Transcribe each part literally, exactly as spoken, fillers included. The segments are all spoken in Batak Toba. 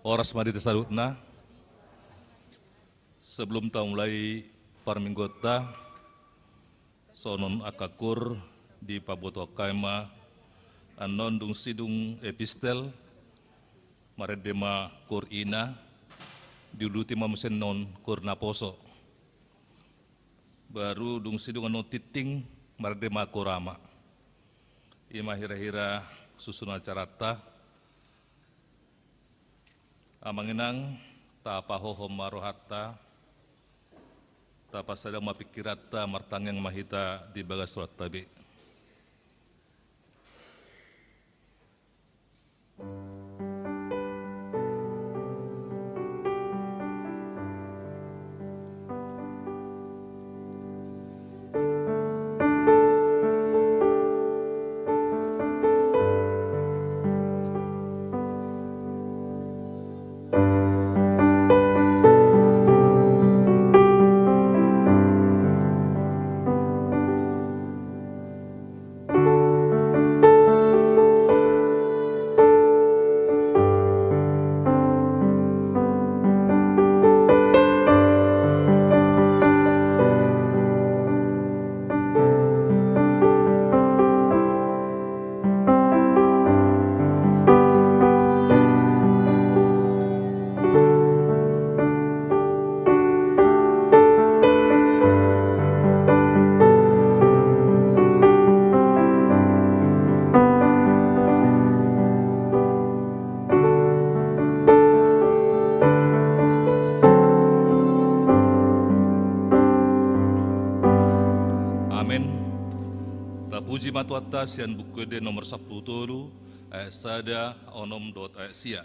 Horas ma di hita saluhutna. Sebelum tamulai parmingguonta, songon angka kur, dipabotohon hami ma annon dung sidung epistel, marende ma kur ina, diuduti ma muse annon kur naposo. Baru dung sidung annon tingting, marende ma kur ama. I ma hira-hira susunan acaranta. Amang inang, tapahohom ma rohanta, tapasada ma pingkiranta, martangiang ma hita di bagas rohanta be. Amen. Tapuji ma Tuhanta sian Buku Ende nomor sampulu tolu, ayat sada, onom dohot ayat sia.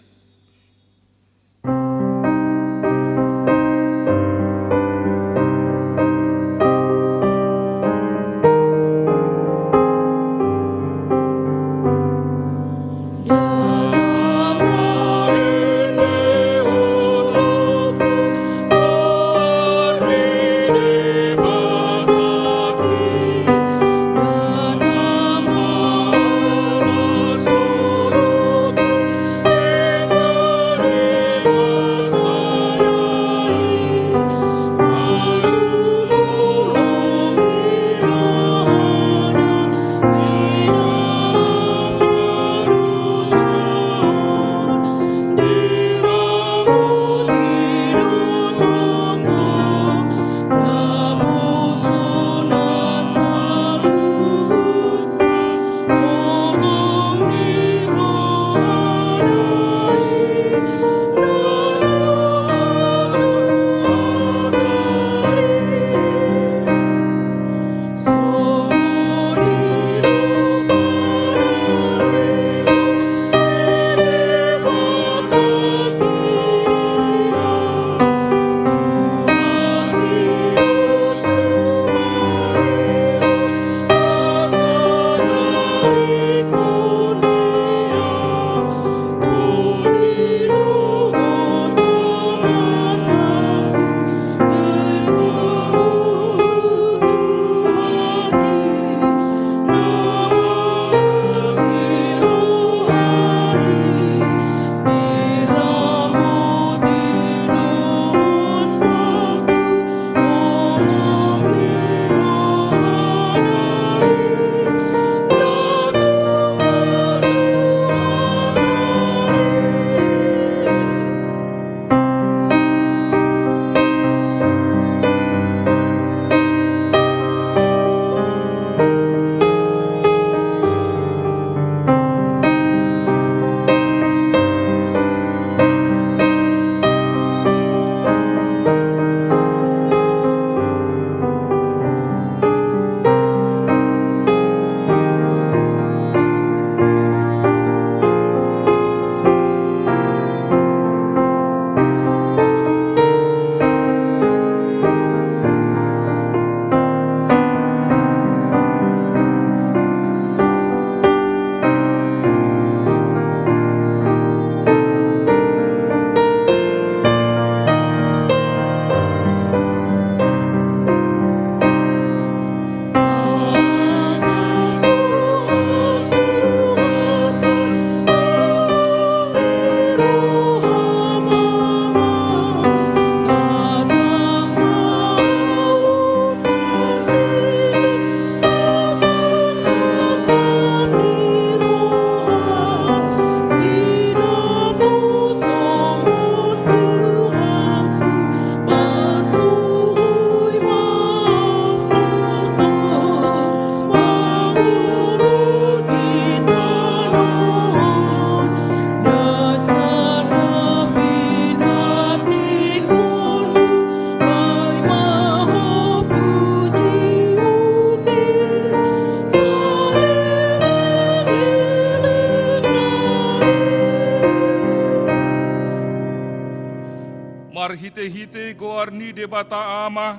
Marhitehite goar ni Debata Ama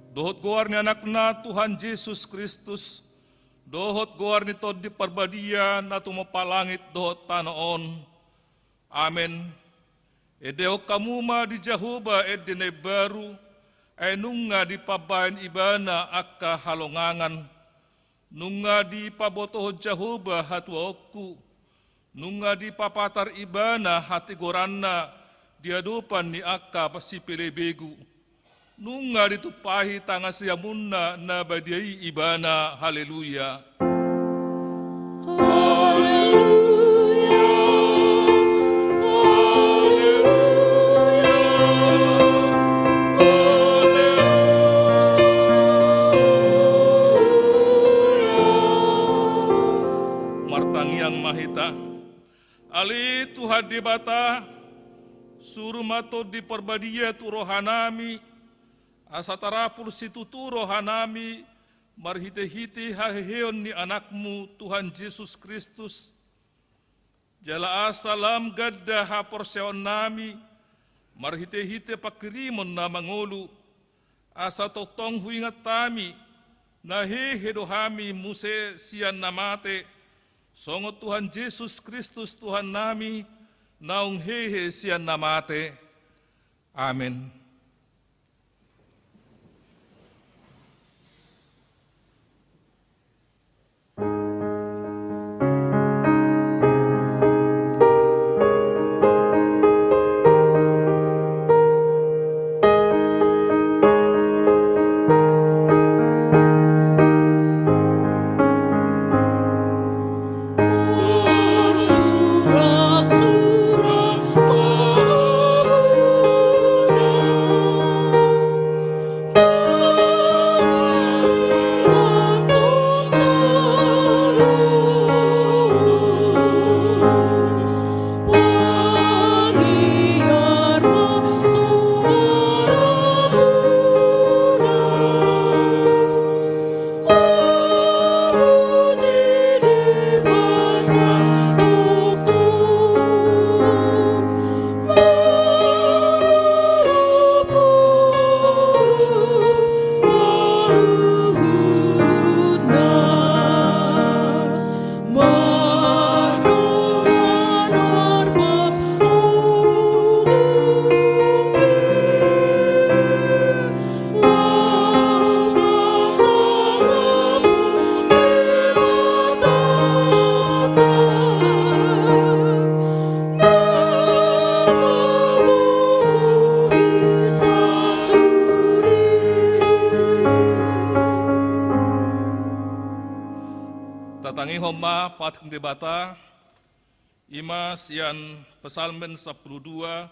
dohot goar ni Anakna Tuhan Jesus Kristus dohot goar ni Tondi Parbadia na tumompa langit dohot tano on. Amen. Endehon hamu ma di Jahowa ende na imbaru, ai nunga dipambahen Ibana angka halongangan. Nunga dipabotohon Jahowa hatuaonku, nunga dipapatar Ibana hatigoranna di adopan ni angka sipelebegu. Nunga ditumpahi tangan siamunna na badia i Ibana. Haleluya. Haleluya. Haleluya. Haleluya. Martangiang ma hita. Ale Tuhan Debata, suru ma Tondi Parbadia tu rohanami, asa tarapul situtu rohanami, marhitehite haheheon ni Anakmu Tuhan Jesus Kristus. Jala asa lam ganda haporseaonnami, marhitehite panghirimon na mangolu, asa tongtong huingot hami, na hehe do hami muse sian na mate, songon Tuhan Jesus Kristus Tuhannami, naung hehe sian na mate. Amen. Tatangihon ma patik ni Debata, i ma sian Psalmen sampulu dua,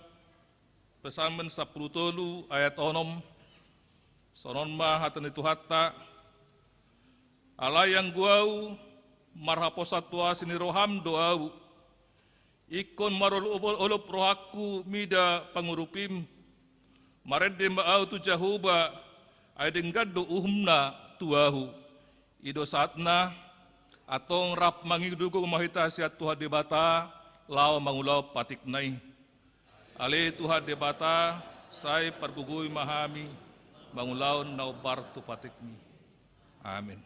Psalmen sampulu tolu ayat onom. Songon on ma hata ni Tuhanta: Alai anggo ahu, marhaposan tu asi ni roham do ahu. Ingkon marolopolop rohangku mida pangurupim. Marende ma ahu tu Jahowa, ai denggan do uhumna tu ahu. I do saatna, antong rap mangido gogo ma hita sian Tuhan Debata, laho mangulahon patikna i. Ale Tuhan Debata, sai pargogoi ma hami, mangulahon na hombar tu patikmi. Amen.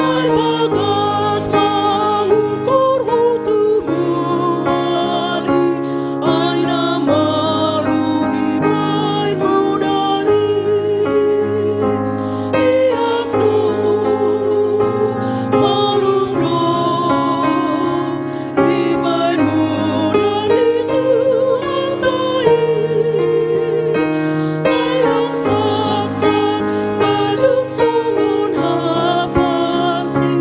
Ai bagas mangukur ho tu muali, ai na malum dibaen mudari. Ias do, malum do, dibaen mudari Tuhanta i. Ai na saksat bajuk songon hapasi,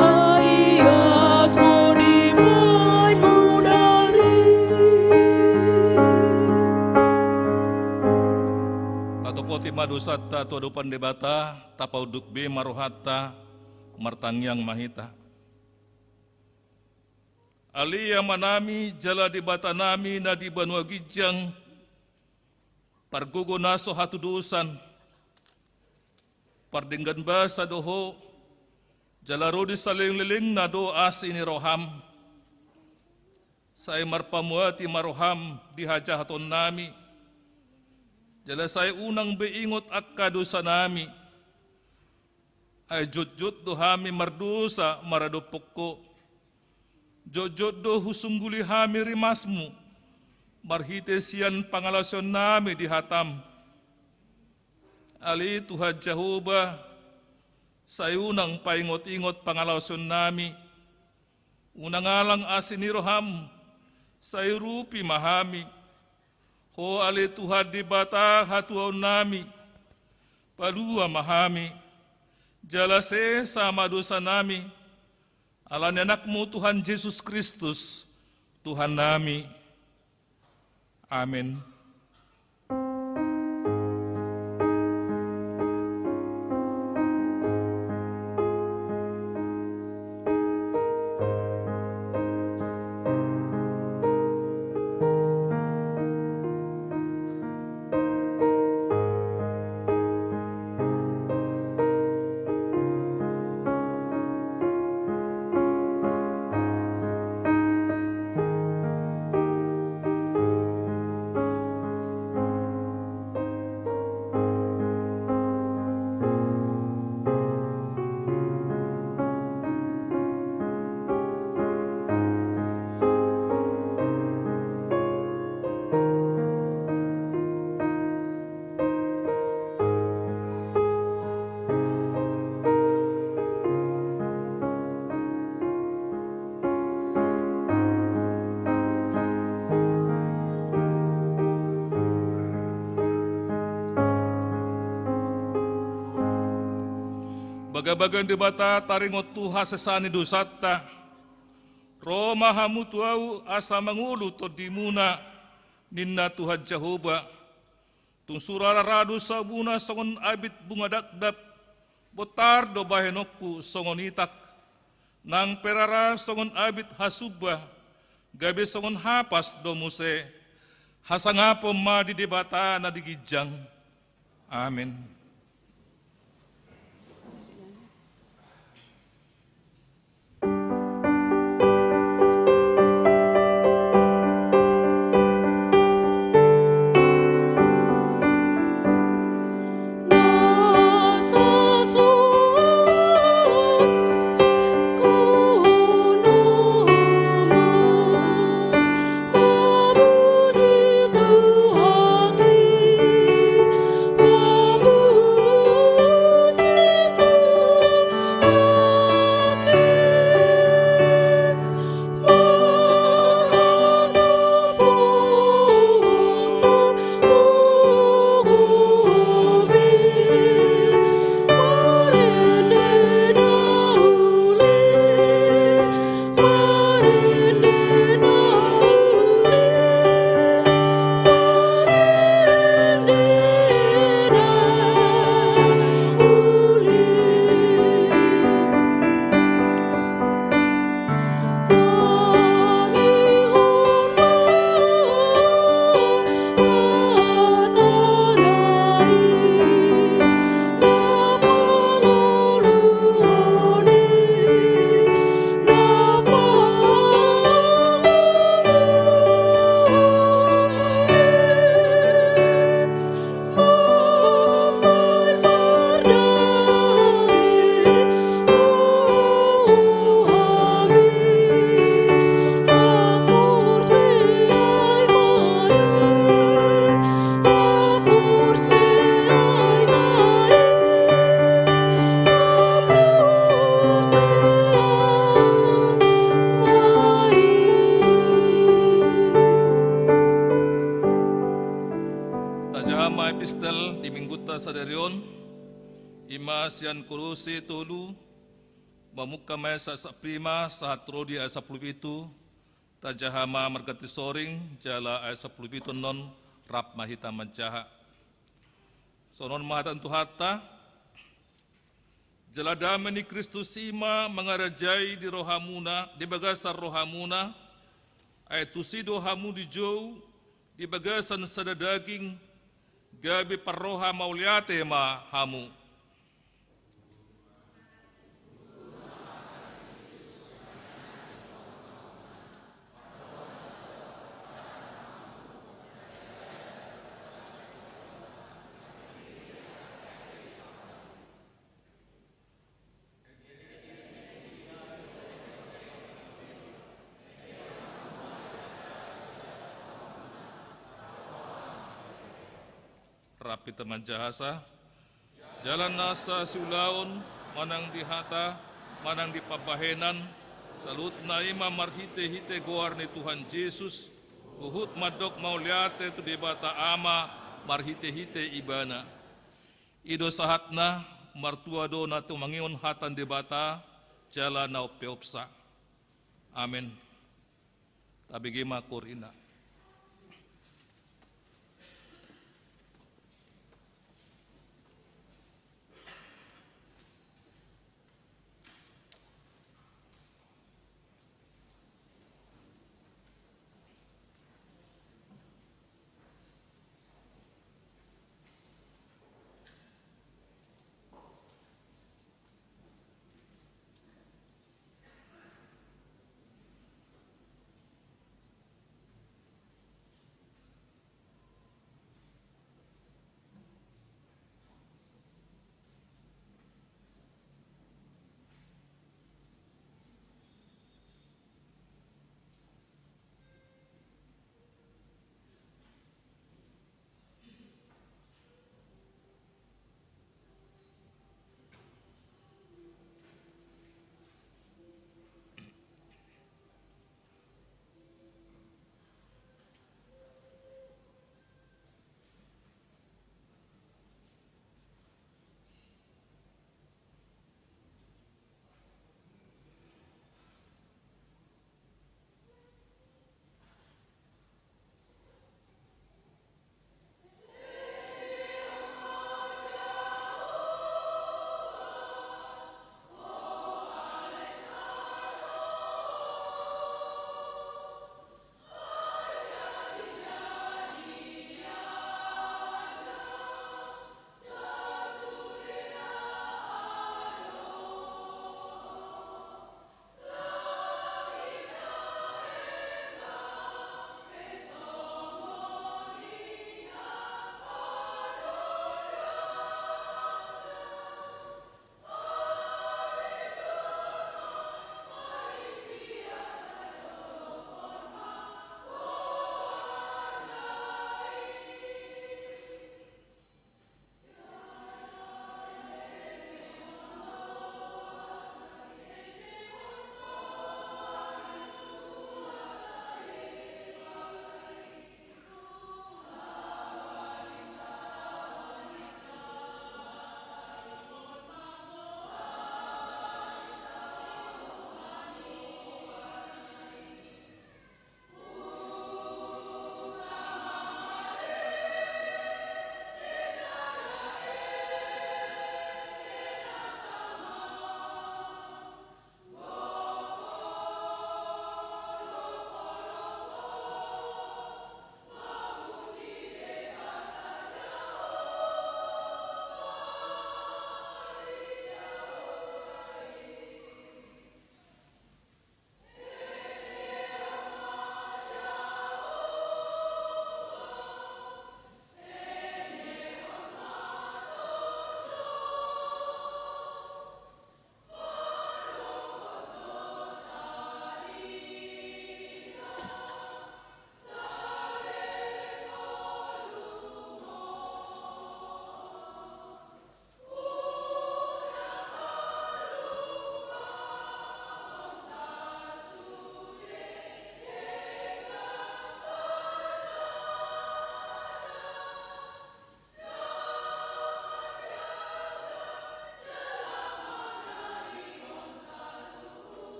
ai ias do dibaen mudari. Tatopoti ma dosanta tu adopan Debata, tapaunduk be ma rohanta, martangiang ma hita. Ale Amanami jala Debatanami na di banua ginjang, pargogo na so hatudosan, pardenggan basa do Ho, jala ro di saleleng lelengna do asi ni roham. Sai marpamuati ma roham di hajahatonnami, jala sai unang be ingot angka dosanami. Ai jotjot do hami mardosa maradophon Ho. Jotjot do husungguli hami rimasmu, marhite sian pangalaosionnami di hatam. Ale Tuhan Jahowa, sai unang paingot-ingot pangalaosionnami. Unang alang asi ni roham, sai urupi ma hami. Ho ale Tuhan Debata hatuaonnami, palua ma hami, jala sesa ma dosanami, ala ni Anakmu Tuhan Jesus Kristus, Tuhannami. Amen. Bagabaga ni Debata taringot tu hasesaan ni dosanta. Ro ma hamu tu Ahu asa mangolu tondimuna, ninna Tuhan Jahowa. Tung sura ra do sabuna songon abit bunga dakdap, bontar do bahenonku songon itak. Nang pe ra songon abit hasumba, gabe songon hapas do muse. Hasangapon ma di Debata na di ginjang. Amen. Ma sian Kolose tolu, mamungka ma i sahat sahat prima, sahat ro di ayat sampulu pitu, tajaha ma marganti soring, jala ayat sampulu pitu annon rap ma hita manjaha. Songon on ma hata ni Tuhanta, jala dame ni Kristus i ma mangarajai di rohamuna, di bagasan rohamuna, ai tusi do hamu dijou, di bagasan sada daging, gabe parroha mauliate ma hamu. Rap hita manjaha sa. Jala nasa siulaon, manang di hata, manang di pambahenan, saluhutna i ma marhitehite goar ni Tuhan Jesus, huhut mandok mauliate tu Debata Ama marhitehite Ibana. I do sahatna, martua do na tumangihon hata ni Debata, jala na umpeopsa. Amen. Tabege ma korina.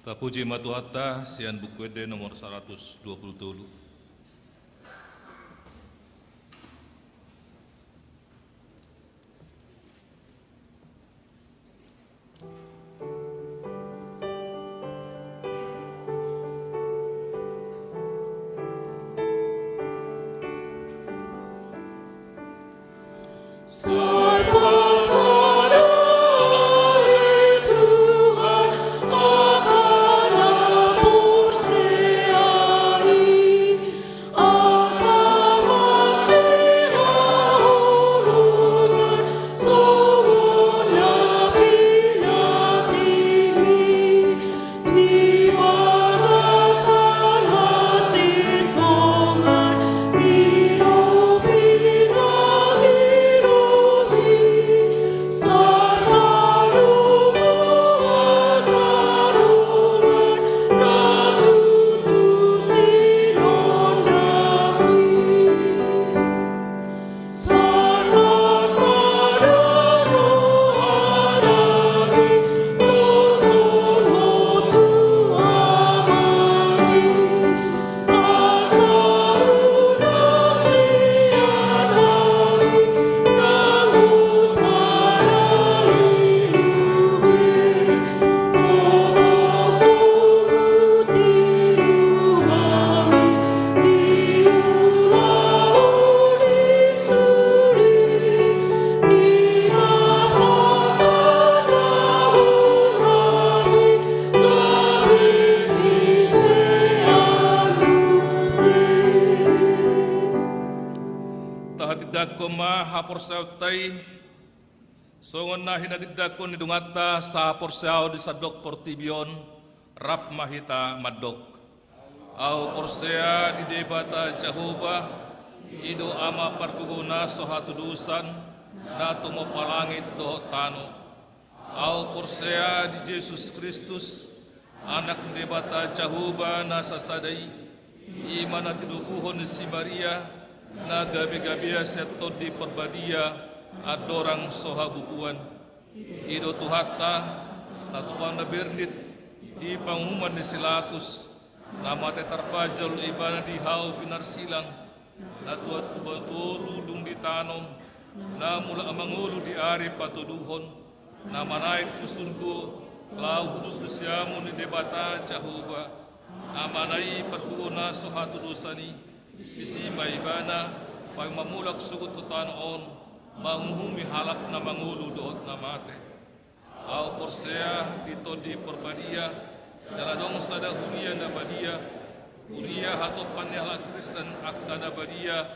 Tapuji ma Tuhanta sian Buku Ende nomor saratus dua pulu tolu. Tahatindangkon ma haporseaonta i, songon na hinatindangkon ni donganta sahaporseaon di sandok portibi on rap ma hita mandok. Ahu porsea di Debata Jahowa, i do Ama pargogo na so hatudosan, na tumompa langit dohot tano. Ahu porsea di Jesus Kristus, Anak ni Debata Jahowa na sasada i, i ma na tinoguhon ni si Maria, na gabe-gabea sian Tondi Parbadia, andorang so habubuan. I do Tuhanta, na tumpahon na bernit di panguhuman ni si Latus, na mate tarpajal Ibana di hau pinarsilang, na tuat tu boru dung ditanom, na mulak mangolu di ari patoluhon, na manaek tu surgo, laho huduthon tu siamun ni Debata Jahowa, Amana i pargogo na so hatudosan i, disi ma Ibana, paima mulak sogot tu tano on, manguhumi halak na mangolu dohot na mate. Ahu porsea di Tondi Parbadia, jala adong sada huria na badia, huria hatompa ni halak Kristen angka na badia,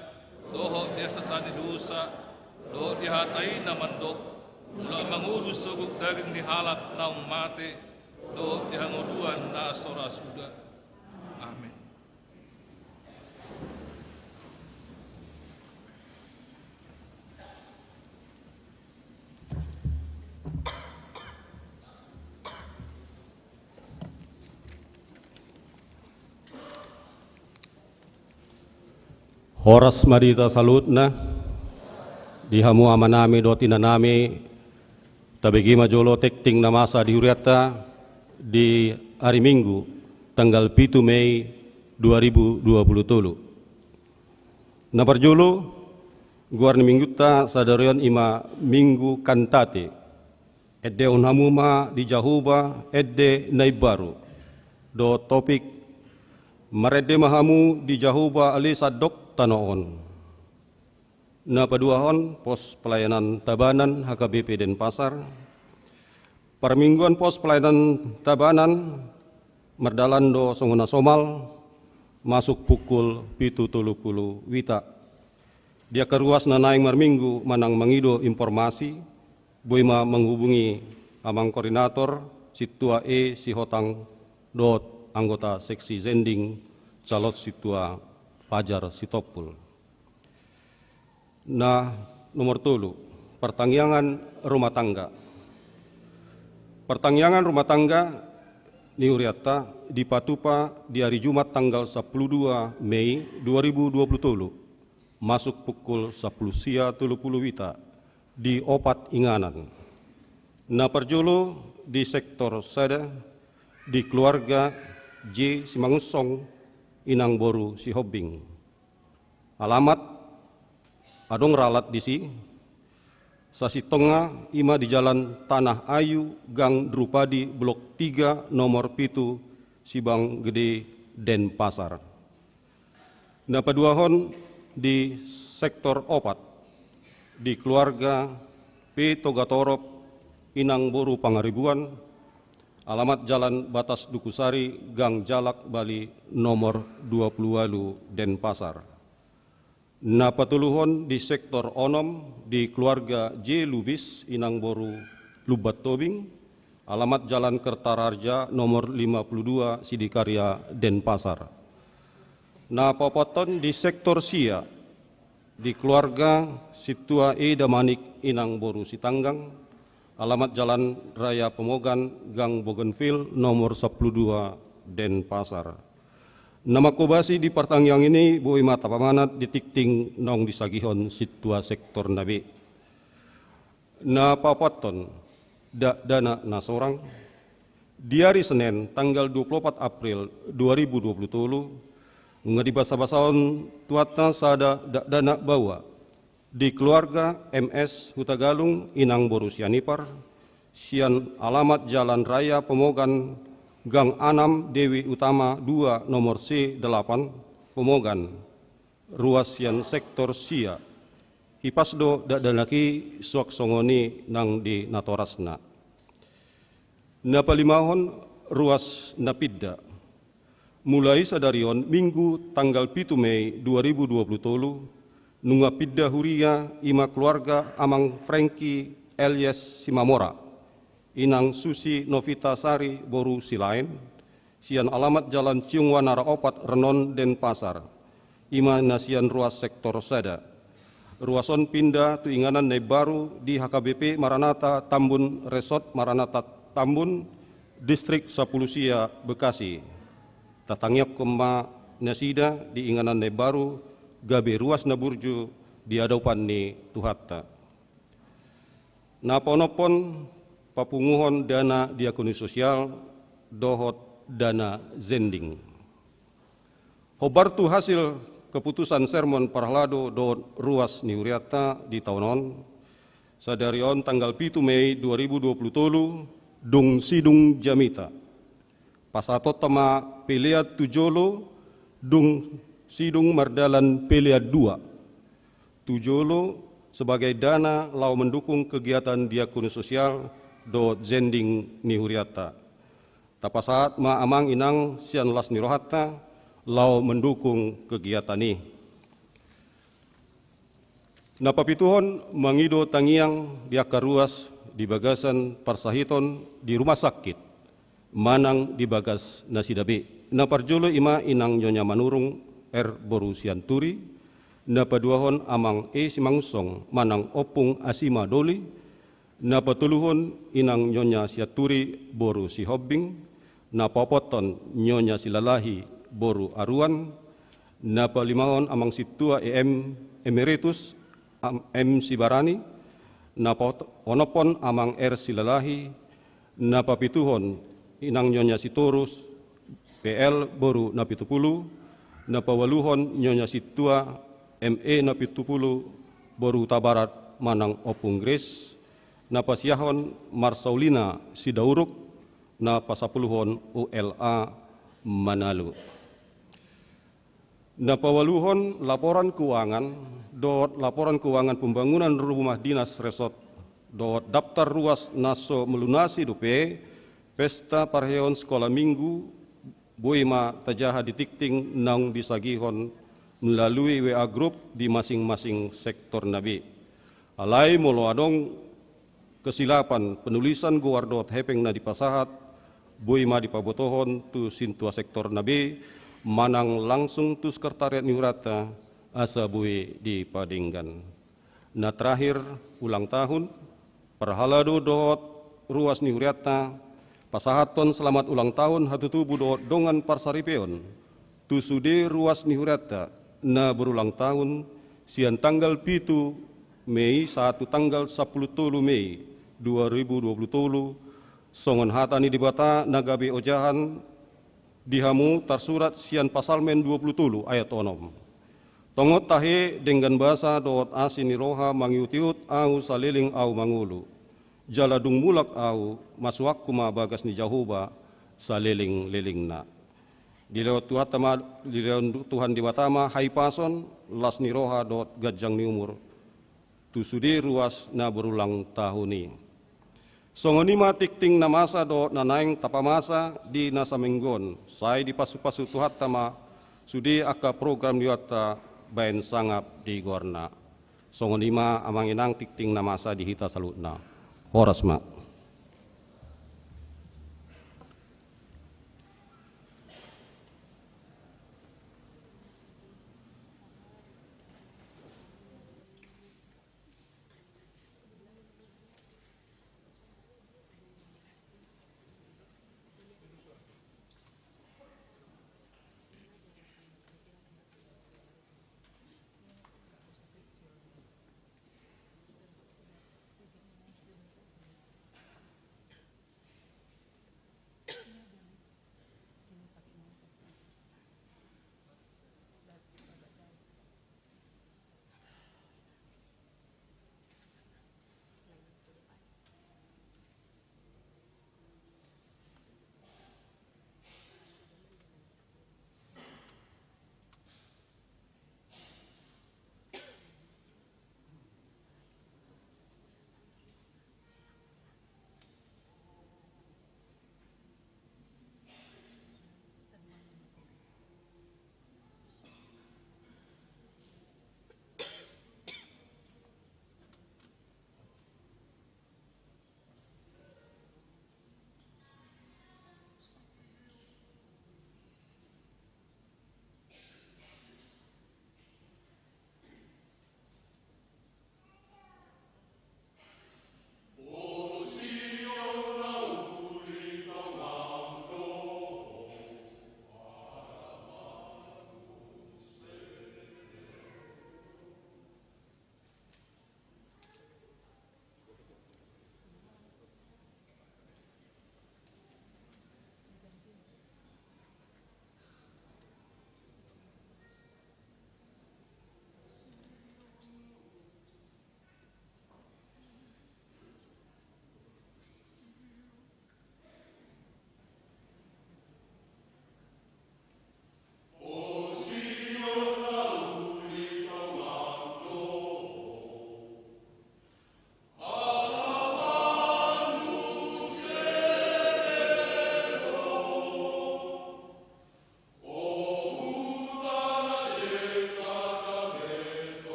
dohot di hasesaan ni dosa, dohot di hata i na mandok, mulak mangolu sogot daging ni halak naung mate, dohot di hangoluan na so ra suda. Amen. Horas ma di hita saluhutna, di hamu amanami dohot inanami, tabege ma jolo tingting na masa di hurianta di ari Minggu, tanggal pitu Mei dua ribu dua puluh tolu. Na parjolo, goar ni Minggunta sadari on i ma Minggu Kantate. Endehon hamu ma di Jahowa ende na imbaru. Dohot topik, marende ma hamu di Jahowa ale sandok tano on. Na paduahon, pos pelayanan Tabanan H K B P Denpasar. Parmingguan pos pelayanan Tabanan mardalan do songon na somal, masuk pukul pitu tolu pulu wita. Di angka ruas na naeng marminggu manang mangido informasi, boi ma manghubungi amang koordinator, Sintua E Sihotang, dohot anggota seksi Zending, calon Sintua Fajar Sitompul. Na nomor tolu, partangiangan rumah tangga. Partangiangan rumah tangga ni hurianta dipatupa di ari Jumat tanggal sampulu dua Mei dua ribu dua puluh tolu, masuk pukul sampulu sia tolu pulu wita di opat inganan. Na parjolo di sektor sada, Di keluarga J Simangunsong, inang boru Sihombing. Alamat adong ralat disi, sasintongna ima di Jalan Tanah Ayu, Gang Drupadi, Blok tiga, nomor pitu, Sibang Gede, Denpasar. Na paduahon di sektor opat, di keluarga P Togatorop, inang boru Pangaribuan, alamat Jalan Batas Dukusari, Gang Jalak Bali, nomor dua puluh ualu, Denpasar. Na patoluhon di sektor onom, di keluarga J Lubis, inang boru Lumban Tobing, alamat Jalan Kertararja nomor lima puluh dua, Sidikarya, Denpasar. Na paopathon di sektor sia, di keluarga Sintua E Damanik, inang boru Sitanggang, alamat Jalan Raya Pemogan, Gang Bougainville nomor sampulu dua, Denpasar. Na mangkobasi di partangiangan i, boi ma tapamanat di tingting naung disagihon sintua sektor na be. Na paopathon, dakdanak na sorang. Di ari Senen, tanggal dua puluh opat April dua ribu dua puluh tolu, nunga dibasabasahon Tuhanta sada dakdanak baoa, di keluarga M S Hutagalung, inang boru Sianipar, sian alamat Jalan Raya Pemogan, Gang Anam Dewi Utama dua, nomor C delapan, Pemogan, ruas sian sektor sia. Hipas do dakdanak i, suang songon i nang di natorasna. Na palimahon, ruas na pinda. Mulai sadari on, Minggu, tanggal pitu Mei dua ribu dua puluh tolu, nunga pinda huria, ima keluarga Amang Franky alias Simamora, inang Susi Novita Sari boru Silaen, sian alamat Jalan Ciung Wanara opat, Renon, Denpasar, ima na sian ruas sektor sada. Ruas on pinda tu inganan na imbaru di H K B P Maranatha Tambun, Resort Maranatha Tambun, Distrik Sampulu Sia, Bekasi. Tatangiangkon ma nasida di inganan na imbaru, gabe ruas na burju di adopan ni Tuhanta. Na paonomhon, papunguhon dana diakonia sosial dohot dana zending. Hombar tu hasil keputusan sermon parhalado dohot ruas ni hurianta di taon on, sadari on tanggal pitu Mei dua ribu dua puluh tolu, dung sidung jamita, pasahatonta ma pelean tu jolo, dung sidung mardalan pelean dua tu jolo, sebagai dana laho mendukung kegiatan diakonia sosial dohot zending ni hurianta. Tapasahat ma amang inang sian las ni rohanta laho mendukung kegiatan i. Na papituhon, mangido tangiang di angka ruas di bagasan parsahiton di rumah sakit manang di bagas nasida be. Na parjolo ima inang Nyonya Manurung R boru Sianturi, na paduahon amang E Simangunsong manang ompung Asima Doli, na patoluhon inang Nyonya Sianturi boru Sihombing, na paopathon Nyonya Silalahi boru Aruan, na palimahon amang sintua E M emeritus, am-, M Sibarani, na paonomhon amang R Silalahi, na papituhon inang Nyonya Sitorus P L boru Napitupulu, na paualuhon Nyonya Sintua M E Napitupulu boru Hutabarat manang ompung Grace, na pasiahon Marsaulina Sidauruk, na pasapuluhon U L A Manalu. Na paualuhon laporan keuangan dohot laporan keuangan pembangunan rumah dinas resort dohot daftar ruas na so melunasi dope pesta parheon sekolah minggu, boi ma tajaha di tingting naung disagihon melalui W A group di masing-masing sektor na be. Alai molo adong kesilapan penulisan goar dohot hepeng na dipasahat, boi ma dipabotohon tu sintua sektor na be manang langsung tu sekretariat ni hurianta asa boi dipadenggan. Na terakhir, ulang tahun, parhalado dohot ruas ni hurianta, pasahathon selamat ulang tahun hatutubu dohot dongan parsaripeon tu sude ruas ni hurianta na berulang tahun, sian tanggal pitu Mei sahat tu tanggal sampulu tolu Mei dua ribu dua puluh tolu, Songon hata ni Debata na gabe ojahan di hamu tarsurat sian Psalmen dua pulu tolu ayat onom. Tongon tahe denggan basa dohot asi ni roha mangihut-ihut ahu saleleng ahu mangolu. Jala dung mulak ahu, masuakku ma bagas ni Jahowa saleleng-lelengna. Dilehon Tuhanta ma, dilehon Tuhan Debata ma hahipason, las ni roha dohot ganjang ni umur tu sude ruas na berulang tahun i. Songon i ma tingting na masa dohot na naeng tapamasa di na saminggu on, sai dipasu-pasu Tuhanta ma sude angka program ni ulaonta baen sangap di goarna. Songon i ma amang inang tingting na masa di hita saluhutna. Horas ma.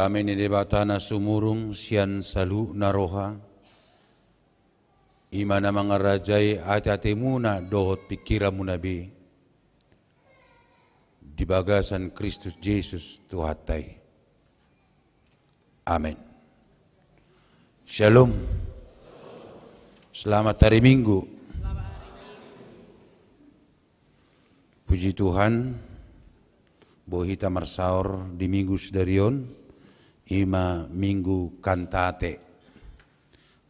Dame ni Debata na sumurung sian saluhutna roha, i ma na mangarajai ateatemuna dohot pingkiranmuna be di bagasan Kristus Jesus Tuhanta i. Amen. Shalom. Selamat hari Minggu. Puji Tuhan, boi hita marsaor di Minggu sadari on, i ma Minggu Kantate.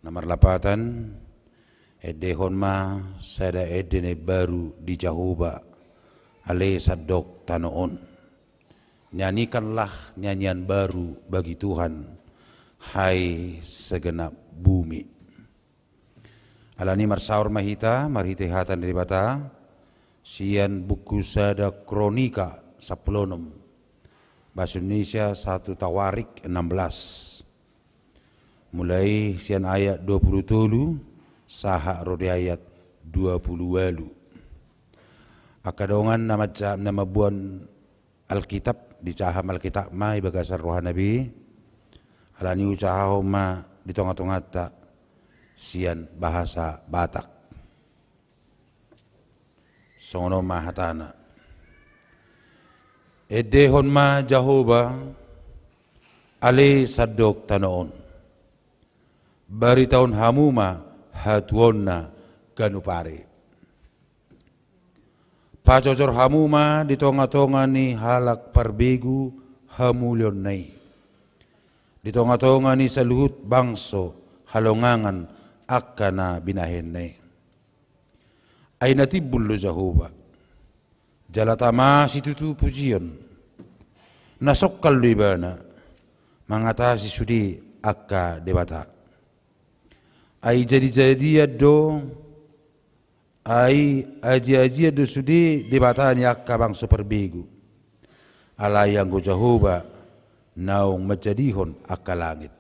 Na marlapatan, endehon ma sada ende na imbaru di Jahowa, ale sandok tano on. Nyanyikanlah nyanyian baru bagi Tuhan, hai segenap bumi. Alani marsaor ma hita marhite hata ni Debata, sian buku sada Kronika sampulu onom, bahasa Indonesia satu Tawarik enam belas. Mulai sian ayat dua pulu tolu sahat ro di ayat dua pulu ualu. Angka dongan na manca-, na mamboan Alkitab, dijaha ma Alkitab ma i bagasan rohana be, alani hujahahon ma di tongatonganta sian bahasa Batak. Songon on ma hatana. Endehon ma Jahowa, ale sandok tano on. Baritahon hamu ma hatuaonna ganup ari. Pajojor hamu ma di tongatonga ni halak parbegu hamuliaonna i, di tongatonga ni saluhut bangso halongangan angka na binahenna i. Ai na timbul do Jahowa, jala tama situtu pujion, na songkal do ibana mangatasi sude angka debata. Ai jadijadian do, ai ajiajian do sude debata ni angka bangso parbegu. Alai anggo Jahowa naung manjadihon angka langit.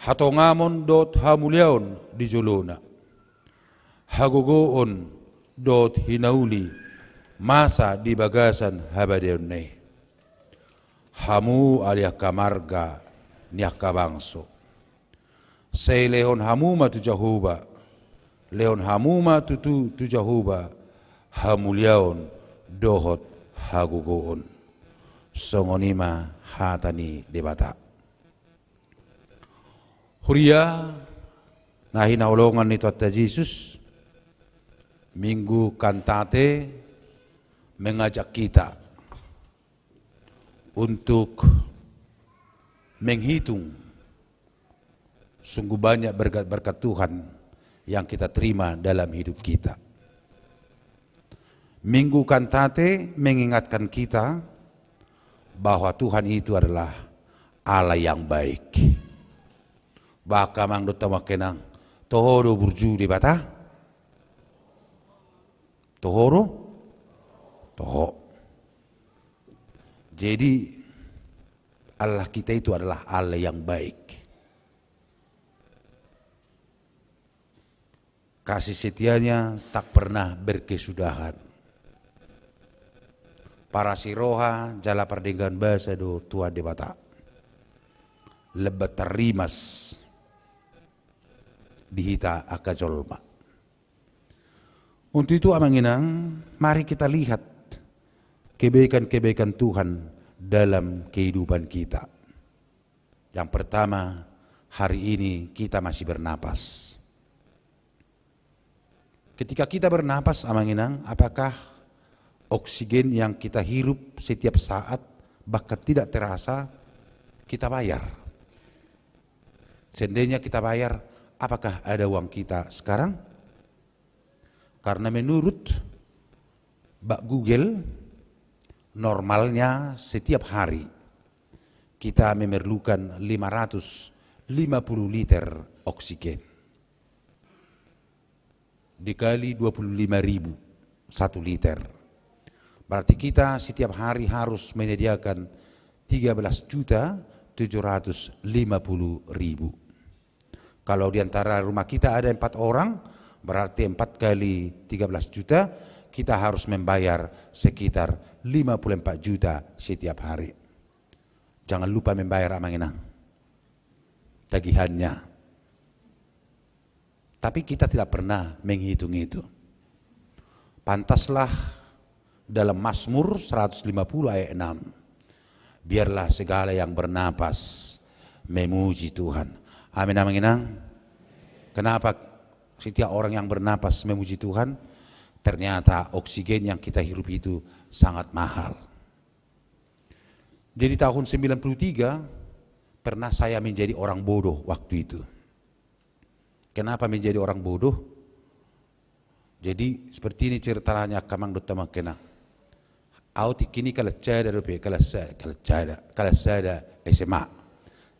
Hatongamon dohot hamuliaon di jolona, hagogoon dohot hinauli masa di bagasan habadiaonna i. Hamu ale angka marga ni angka bangso, sai lehon hamu ma tu Jahowa, lehon hamu ma tutu tu Jahowa hamuliaon dohot hagogoon. Songon i ma hata ni Debata. Huria na hinaholongan ni Tuhanta Jesus, Minggu Kantate mengajak kita untuk menghitung sungguh banyak berkat-berkat Tuhan yang kita terima dalam hidup kita. Minggu Kantate mengingatkan kita bahwa Tuhan itu adalah Allah yang baik. Bah, angka amang dohot hamu angka inang, toho do burju Debata? Toho do? Toho. Jadi, Allah kita itu adalah Allah yang baik. Kasih setianya tak pernah berkesudahan. Parasi roha jala pardenggan basa do Tuhan Debata. Lemban tarrimas di hita angka jolma. Untuk itu, amang inang, mari kita lihat kebaikan-kebaikan Tuhan dalam kehidupan kita. Yang pertama, hari ini kita masih bernapas. Ketika kita bernapas, amang inang, apakah oksigen yang kita hirup setiap saat, bahkan tidak terasa, kita bayar? Seandainya kita bayar, apakah ada uang kita sekarang? Karena menurut bak Google, normalnya setiap hari kita memerlukan lima ratus lima puluh liter oksigen. Dikali dua puluh lima ribu satu liter. Berarti kita setiap hari harus menyediakan tiga belas juta tujuh ratus lima puluh ribu. Kalau di antara rumah kita ada empat orang, berarti empat kali tiga belas juta, kita harus membayar sekitar lima puluh empat juta setiap hari. Jangan lupa membayar, Amang Inang, tagihannya. Tapi kita tidak pernah menghitung itu. Pantaslah dalam Mazmur seratus lima puluh ayat enam, "Biarlah segala yang bernapas memuji Tuhan." Amin, Amang Inang. Kenapa setiap orang yang bernapas memuji Tuhan? Ternyata oksigen yang kita hirup itu sangat mahal. Jadi tahun sembilan puluh tiga pernah saya menjadi orang bodoh waktu itu. Kenapa menjadi orang bodoh? Jadi seperti ini ceritanya, Amang dohot Amang Inang. Au tingki i kelas sada dope, kelas sa-, kelas sada, kelas sada S M A.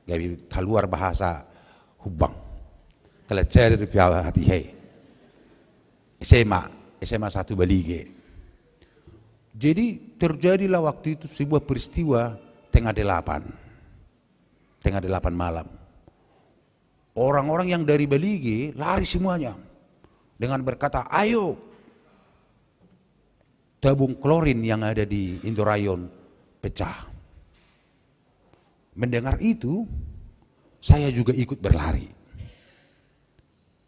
Gabe kaluar bahasa Humbang. Kelas sada dope au hatiha i. S M A, S M A satu Balige. Jadi terjadilah waktu itu sebuah peristiwa tengah delapan. Tengah delapan malam. Orang-orang yang dari Balige lari semuanya dengan berkata, "Ayo, tabung klorin yang ada di Indorayon pecah." Mendengar itu, saya juga ikut berlari.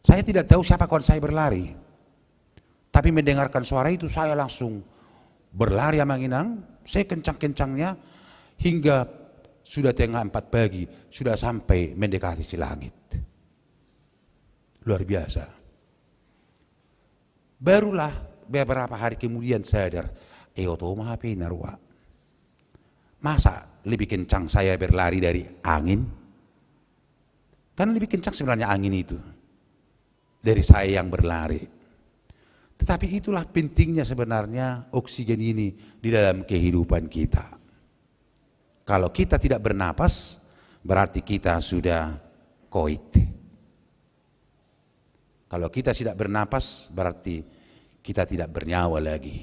Saya tidak tahu siapa kawan saya berlari. Tapi mendengarkan suara itu, saya langsung berlari, Amang Inang, sekencang-kencangnya, hingga sudah tengah empat pagi, sudah sampai mendekati Silangit. Luar biasa. Barulah beberapa hari kemudian sadar, "Eh, oto ma hape i na roa. Masa lebih kencang saya berlari dari angin?" Kan lebih kencang sebenarnya angin itu dari saya yang berlari. Tetapi itulah pentingnya sebenarnya oksigen ini di dalam kehidupan kita. Kalau kita tidak bernapas, berarti kita sudah koit. Kalau kita tidak bernapas, berarti kita tidak bernyawa lagi.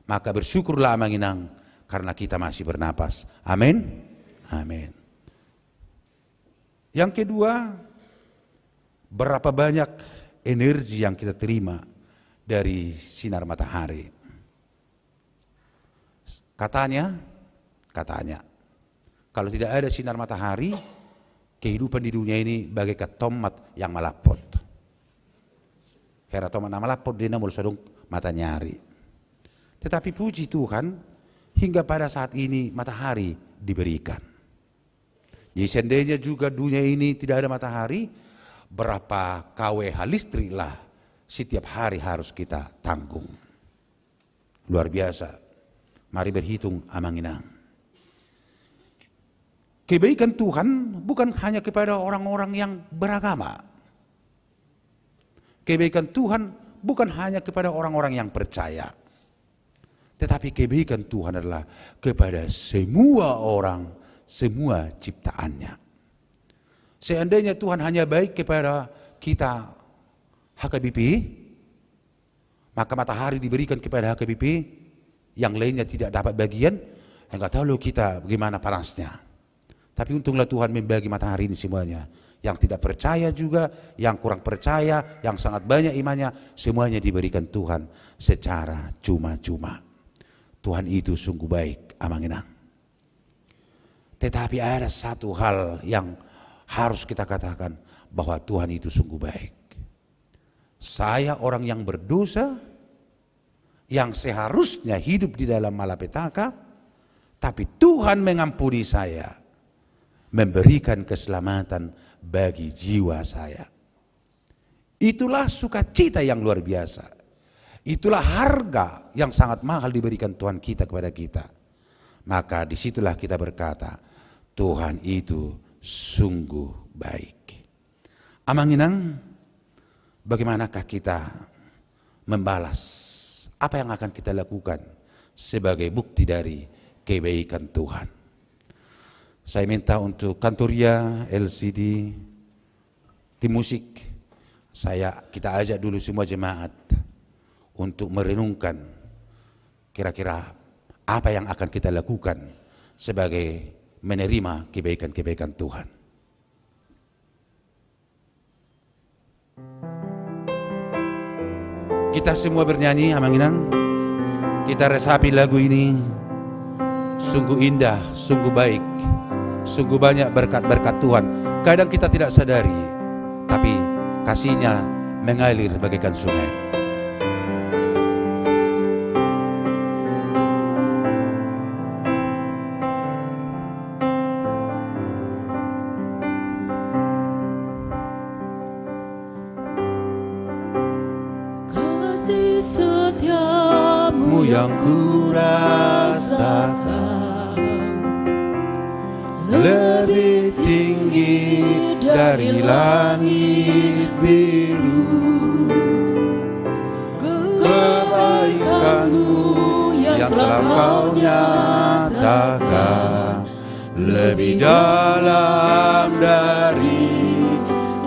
Maka bersyukurlah, Amang Inang, karena kita masih bernapas. Amin. Amin. Yang kedua, berapa banyak energi yang kita terima dari sinar matahari? Katanya, katanya, kalau tidak ada sinar matahari, kehidupan di dunia ini bagaikan tomat yang malapot. Hera tomat na malapot, dia na molo so adong mataniari. Tetapi puji Tuhan, hingga pada saat ini matahari diberikan. Jadi seandainya juga dunia ini tidak ada matahari, berapa K W H listrik lah setiap hari harus kita tanggung. Luar biasa. Mari berhitung, Amang Inang. Kebaikan Tuhan bukan hanya kepada orang-orang yang beragama. Kebaikan Tuhan bukan hanya kepada orang-orang yang percaya. Tetapi kebaikan Tuhan adalah kepada semua orang, semua ciptaan-Nya. Seandainya Tuhan hanya baik kepada kita H K B P, maka matahari diberikan kepada H K B P, yang lainnya tidak dapat bagian, ya nggak tahu lo kita bagaimana panasnya. Tapi untunglah Tuhan membagi matahari ini semuanya. Yang tidak percaya juga, yang kurang percaya, yang sangat banyak imannya, semuanya diberikan Tuhan secara cuma-cuma. Tuhan itu sungguh baik, Amang Inang. Tetapi ada satu hal yang harus kita katakan, bahwa Tuhan itu sungguh baik. Saya orang yang berdosa, yang seharusnya hidup di dalam malapetaka, tapi Tuhan mengampuni saya, memberikan keselamatan bagi jiwa saya. Itulah sukacita yang luar biasa. Itulah harga yang sangat mahal diberikan Tuhan kita kepada kita. Maka disitulah kita berkata, "Tuhan itu sungguh baik." Amang Inang, bagaimanakah kita membalas? Apa yang akan kita lakukan sebagai bukti dari kebaikan Tuhan? Saya minta untuk kantoria, L C D, tim musik, saya, kita ajak dulu semua jemaat untuk merenungkan kira-kira apa yang akan kita lakukan sebagai menerima kebaikan-kebaikan Tuhan. Kita semua bernyanyi, Amang Inang. Kita resapi lagu ini. Sungguh indah, sungguh baik. Sungguh banyak berkat-berkat Tuhan. Kadang kita tidak sadari, tapi kasih-Nya mengalir bagaikan sungai. Kasih setiamu yang kurasakan lebih tinggi dari langit biru. Kebaikanmu yang telah Kau nyatakan lebih dalam dari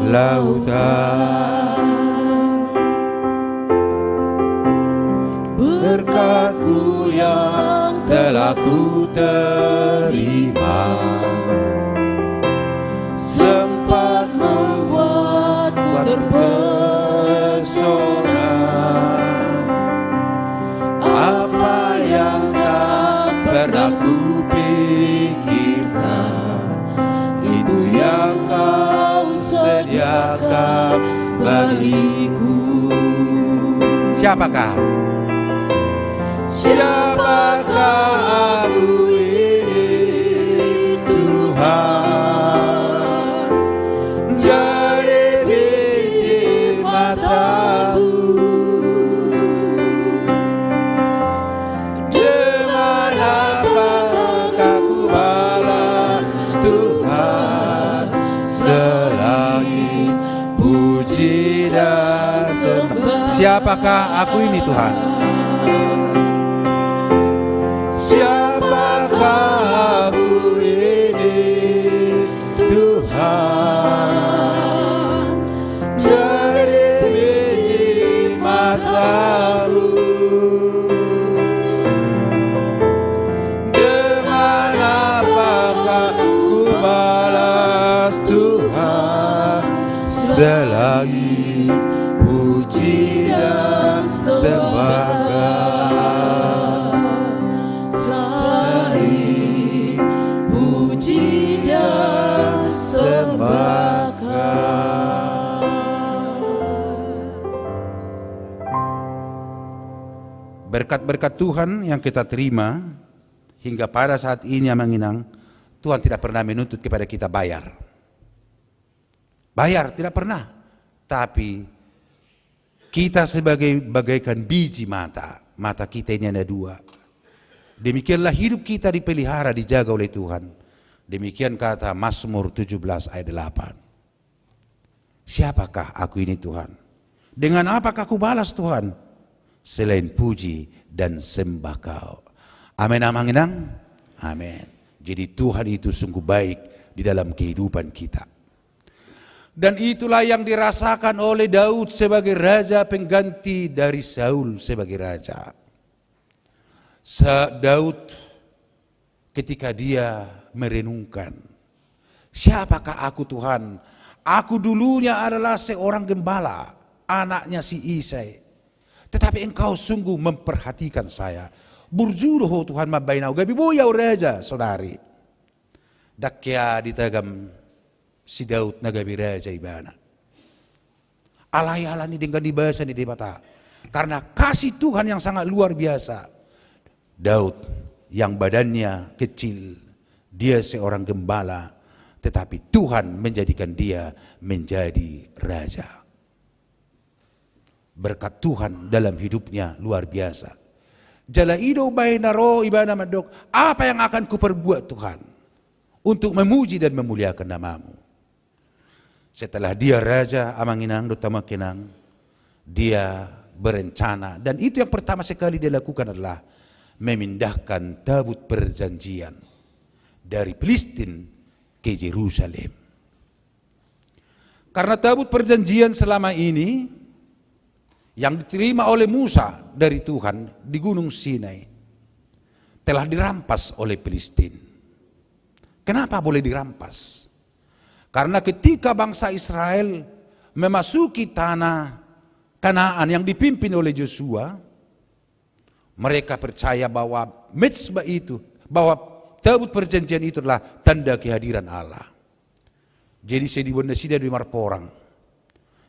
lautan. Berkat-Mu yang telah ku terima sempat membuatku terpesona. Apa yang tak pernah kupikirkan, itu yang Kau sediakan bagiku. Siapakah? Siapakah aku ini, Tuhan? Jadi biji mata-Mu. Dengan apakah kubalas Tuhan selain puji dan sembah? Siapakah aku ini, Tuhan? Siapakah aku ini, Tuhan? Jadi biji mata-Mu. Dengan apakah kubalas Tuhan selain puji dan sembah Kau? Selain puji dan sembah Kau. Berkat-berkat Tuhan yang kita terima hingga pada saat ini, Amang Inang, Tuhan tidak pernah menuntut kepada kita bayar. Bayar, tidak pernah. Tapi kita sebagai bagaikan biji mata, mata kita ini ada dua. Demikianlah hidup kita dipelihara, dijaga oleh Tuhan. Demikian kata Mazmur tujuh belas ayat delapan. Siapakah aku ini, Tuhan? Dengan apakah kubalas, Tuhan, selain puji dan sembah Kau? Amin, Amang Inang. Amin. Jadi Tuhan itu sungguh baik di dalam kehidupan kita. Dan itulah yang dirasakan oleh Daud sebagai raja pengganti dari Saul sebagai raja. Sa-, Daud ketika dia merenungkan, "Siapakah aku, Tuhan? Aku dulunya adalah seorang gembala, anaknya si Isai. Tetapi Engkau sungguh memperhatikan saya. Burju do Ho, Tuhan, mambahen ahu, gabe boi ahu raja saonari." Ndang hea ditagam si Daud na gabe raja ibana. Alai ala ni denggan ni basa ni Debata. Karena kasih Tuhan yang sangat luar biasa, Daud yang badannya kecil, dia seorang gembala, tetapi Tuhan menjadikan dia menjadi raja. Berkat Tuhan dalam hidupnya luar biasa. Jala i do umbahen na ro ibana mandok, "Apa yang akan kuperbuat, Tuhan, untuk memuji dan memuliakan nama-Mu?" Setelah dia raja, Amang Inang dohot Amang Inang, dia berencana, dan itu yang pertama sekali dia lakukan adalah memindahkan tabut perjanjian dari Filistin ke Jerusalem. Karena tabut perjanjian selama ini yang diterima oleh Musa dari Tuhan di Gunung Sinai telah dirampas oleh Filistin. Kenapa boleh dirampas? Karena ketika bangsa Israel memasuki tanah Kanaan yang dipimpin oleh Yosua, mereka percaya bahwa mezbah itu, bahwa Tabut perjanjian itu adalah tanda kehadiran Allah. Jadi sai diboan nasida do i marporang.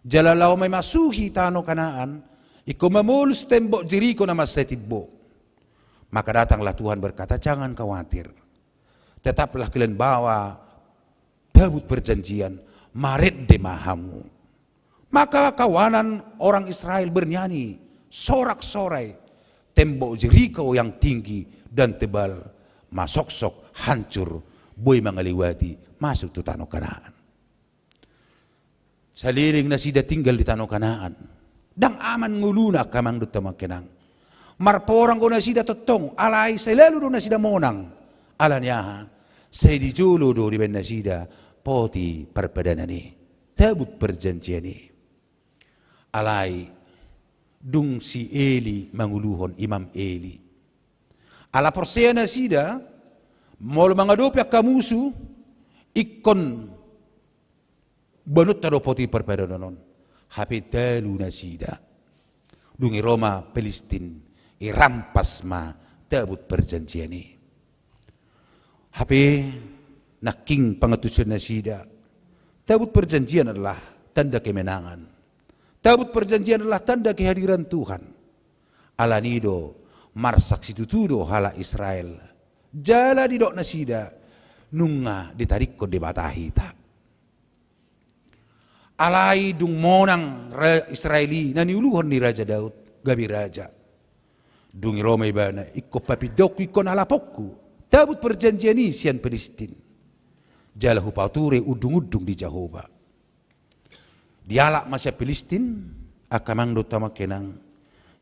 Jala laho mamasuhi tano Kanaan, ingkon mamolus tembok Jeriko na mansai timbo. Maka datanglah Tuhan berkata, "Jangan khawatir. Tetaplah kalian bawa tabut perjanjian, marende ma hamu." Maka kawanan orang Israel bernyanyi sorak-sorai, tembok Jeriko yang tinggi dan tebal masoksok, hancur, boi mangalewati masuk tu tano Kanaan. Saleleng nasida tinggal di tano Kanaan, ndang aman ngoluna angka amang dohot hamu angka inang. Marporang do nasida tongtong, alai selalu do nasida monang. Ala ni aha? Sai di jolo do dibaen nasida poti parpadanan i, tabut perjanjian i. Alai dung si Eli manguluhon, Imam Eli, ala porsea nasida, molo mangadopi angka musu, ingkon banuta do poti parpadanan on. Hape talu nasida. Dung i ro ma Pilistin, irampas ma tabut perjanjian i. Hape nangkin pangantusion nasida. Tabut perjanjian adalah tanda kemenangan. Tabut perjanjian adalah tanda kehadiran Tuhan. Ala ni i do, marsak situtu do halak Israel. Jala didok nasida, nunga ditadingkon Debata hita. Alai dung monang ra-, Israel i, na niuluhon ni Raja Daud gabe raja, dung i ro ma ibana, ingkon papindaonku, ingkon alaponku tabut perjanjian i sian Pilistin, jala hupature undung-undung di Jahowa. Dialap ma sian Pilistin, angka amang dohot hamu angka inang.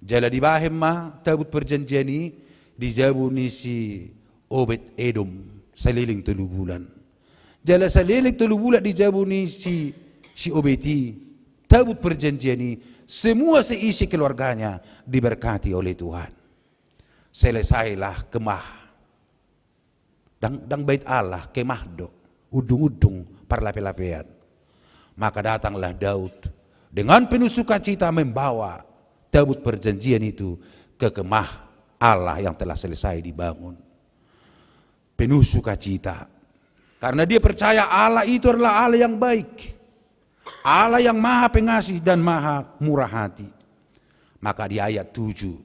Jala dibahen ma tabut perjanjian i di jabu ni si Obed Edom saleleng tolu bulan. Jala saleleng tolu bulan di jabu ni si, si Obed i tabut perjanjian i, semua seisi keluarganya diberkati oleh Tuhan. Selesailah kemah. Ndang, ndang bait Allah, kemah do, undung-undung parlape-lapean. Maka datanglah Daud dengan penuh sukacita membawa tabut perjanjian itu ke kemah Allah yang telah selesai dibangun. Penuh sukacita. Karena dia percaya Allah itu adalah Allah yang baik. Allah yang maha pengasih dan maha murah hati. Maka di ayat tujuh,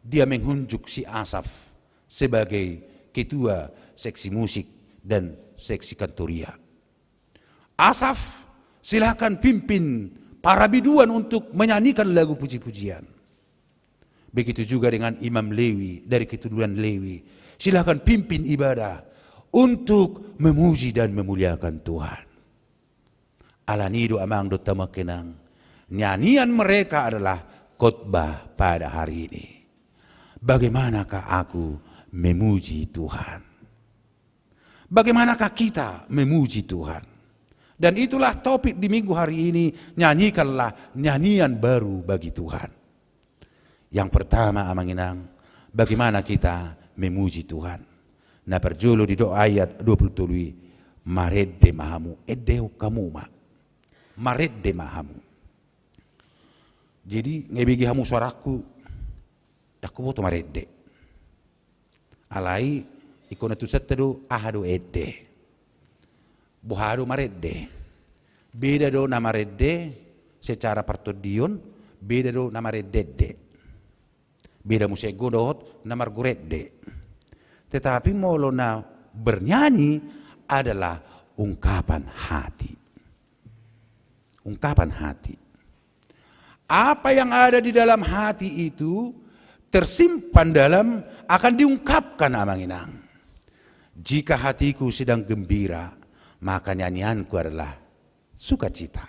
dia menghunjuk si Asaf sebagai ketua seksi musik dan seksi kantoria. "Asaf, silahkan pimpin para biduan untuk menyanyikan lagu puji-pujian." Begitu juga dengan Imam Lewi dari keturunan Lewi. Silahkan pimpin ibadah untuk memuji dan memuliakan Tuhan. Ala ni i do amang dohot hamu angka inang, nyanyian mereka adalah khotbah pada hari ini. Bagaimanakah aku memuji Tuhan? Bagaimanakah kita memuji Tuhan? Dan itulah topik di minggu hari ini, nyanyikanlah nyanyian baru bagi Tuhan. Yang pertama, amang inang, bagaimana kita memuji Tuhan? Na parjolo didok ayat dua puluh tolu i, marende ma hamu, endehon hamu ma. Marende ma hamu. Jadi, nga ibege hamu suarangku, ndang huboto marende. Alai, ingkon na tusanta do, aha do ende. Boha do marende. Beda do na marende secara partondion, beda do na marende-ende. Beda muse do dohot na margurende. Tetapi molo na bernyanyi adalah ungkapan hati. Ungkapan hati. Apa yang ada di dalam hati itu tersimpan dalam, akan diungkapkan, amang inang. Jika hatiku sedang gembira, maka nyanyianku adalah sukacita.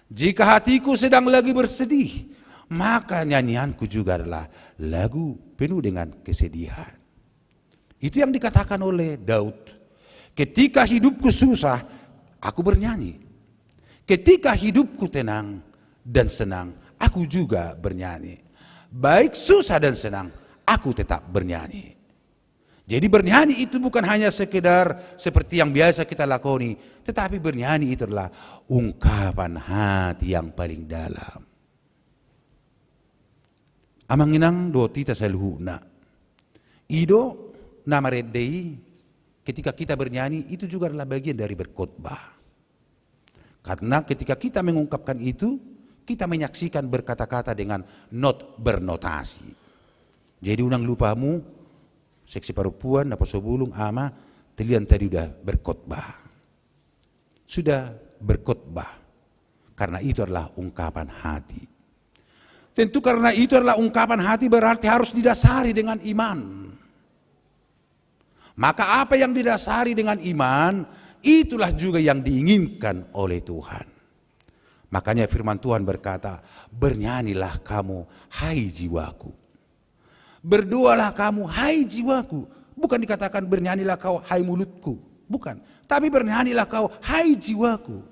Jika hatiku sedang lagi bersedih, maka nyanyianku juga adalah lagu penuh dengan kesedihan. Itu yang dikatakan oleh Daud. Ketika hidupku susah, aku bernyanyi. Ketika hidupku tenang dan senang, aku juga bernyanyi. Baik susah dan senang, aku tetap bernyanyi. Jadi bernyanyi itu bukan hanya sekedar seperti yang biasa kita lakoni, tetapi bernyanyi itu adalah ungkapan hati yang paling dalam. Amang inang dohot hita saluhutna. I do na marende i Ketika kita bernyanyi, itu juga adalah bagian dari berkhotbah. Karena ketika kita mengungkapkan itu, kita menyaksikan berkata-kata dengan not bernotasi. Jadi unang lupa hamu, seksi parompuan, naposobulung, ama, talian tadi udah berkhotbah. Sudah berkhotbah. Karena itu adalah ungkapan hati. Tentu karena itu adalah ungkapan hati, berarti harus didasari dengan iman. Maka apa yang didasari dengan iman, itulah juga yang diinginkan oleh Tuhan. Makanya firman Tuhan berkata, "Bernyanyilah kamu, hai jiwaku. Berdoalah kamu, hai jiwaku." Bukan dikatakan, "Bernyanyilah kau, hai mulutku." Bukan. Tapi, "Bernyanyilah kau, hai jiwaku."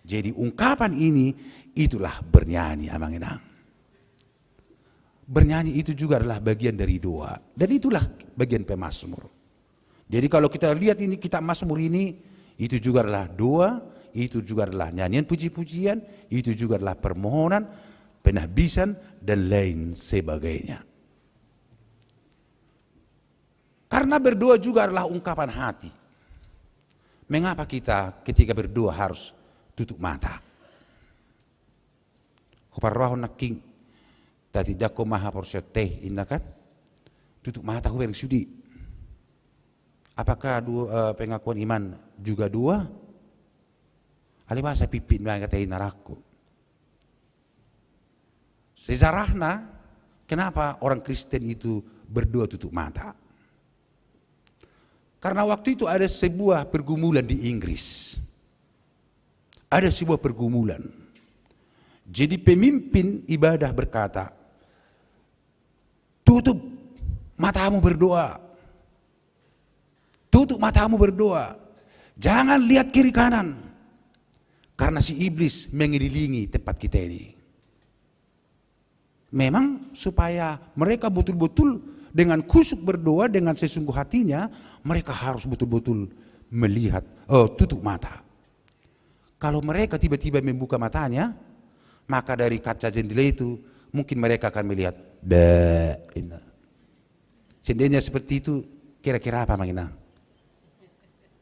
Jadi ungkapan ini, itulah bernyanyi, Amang Inang. Bernyanyi itu juga adalah bagian dari doa. Dan itulah bagian pemazmur. Jadi kalau kita lihat ini, kitab Mazmur ini, itu juga adalah doa, itu juga adalah nyanyian puji-pujian, itu juga adalah permohonan, penahbisan, dan lain sebagainya. Karena berdoa juga adalah ungkapan hati. Mengapa kita ketika berdoa harus tutup mata? Huparrohahon nangkin, tatindangkon ma haporseaonta, inna kan? Tutup mata hubereng sude. Apakah du-, eh, pengakuan iman juga doa? Alai masa pipit ma hata inna rangku. Sejarahna, kenapa orang Kristen itu berdoa tutup mata? Karena waktu itu ada sebuah pergumulan di Inggris. Ada sebuah pergumulan. Jadi pemimpin ibadah berkata, "Tutup matamu berdoa. Tutup matamu berdoa. Jangan lihat kiri kanan. Karena si iblis mengelilingi tempat kita ini." Memang supaya mereka betul-betul dengan khusyuk berdoa, dengan sesungguh hatinya, mereka harus betul-betul melihat, eh, tutup mata. Kalau mereka tiba-tiba membuka matanya, maka dari kaca jendela itu mungkin mereka akan melihat, "Be," inna. Seandainya seperti itu, kira-kira apa, Amang Inang?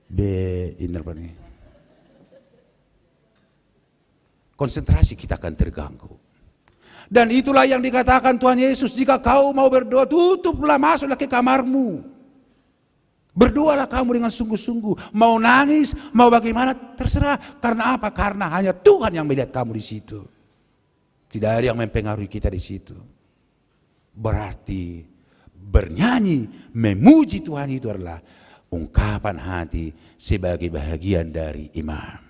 "Be," inna rupani. Konsentrasi kita akan terganggu. Dan itulah yang dikatakan Tuhan Yesus, "Jika kau mau berdoa, tutuplah, masuklah ke kamarmu. Berdoalah kamu dengan sungguh-sungguh. Mau nangis, mau bagaimana, terserah." Karena apa? Karena hanya Tuhan yang melihat kamu di situ. Tidak ada yang mempengaruhi kita di situ. Berarti bernyanyi, memuji Tuhan itu adalah ungkapan hati sebagai bahagian dari iman.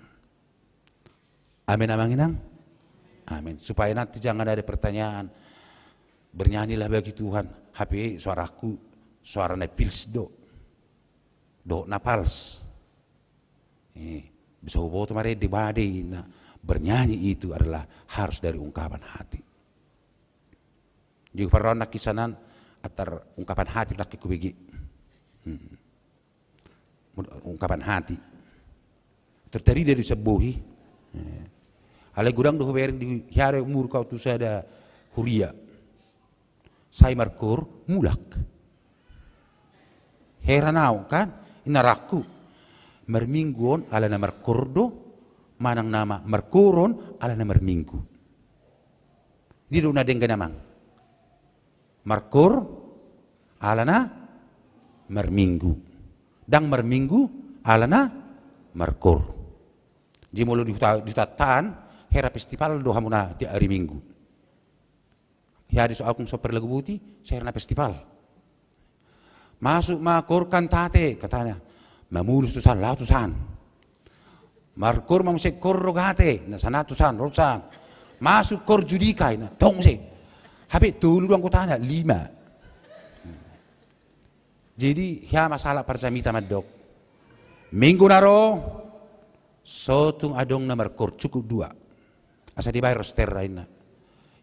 Amin, Amang Inang? Amin. Supaya nanti jangan ada pertanyaan, "Bernyanyilah bagi Tuhan." Hape suaraku, suara na pils do. Dohot na pals. Eh, bisa huboto ma rende bade, inna. Bernyanyi itu adalah harus dari ungkapan hati. Jadi huparrohahon nangkin sian an, antar ungkapan hati nangkin hubege. Hmm. Ungkapan hati. Tertarida do sian bohi. Eh. Alai godang do hubereng di hea do umurhu tu sada huria. Sai markoor, mulak. Heran au kan, inna rangku. Marminggu on alana markoor do, manang na ma-, markoor on alana marminggu. Dia do na denggan, Amang. Markoor alana marminggu. Ndang marminggu alana markoor. Jadi molo di huta, di hutanta an, hera festival do hamuna tiap ari Minggu. Hea di so agung so perlagu buti, sai hera na festival. Masuk ma koor kantate, katanya. Mamulus tu san, laho tu san. Markoor ma muse koor rogate, na sana tu san, ro tu san. Masuk koor judika, na tong muse. Hape tolu do anggotana, lima. Jadi, hea ma salah parjamita mandok. Minggu na ro, so tung adong na markoor, cukup dua. Asa dibahen rosterna, inna.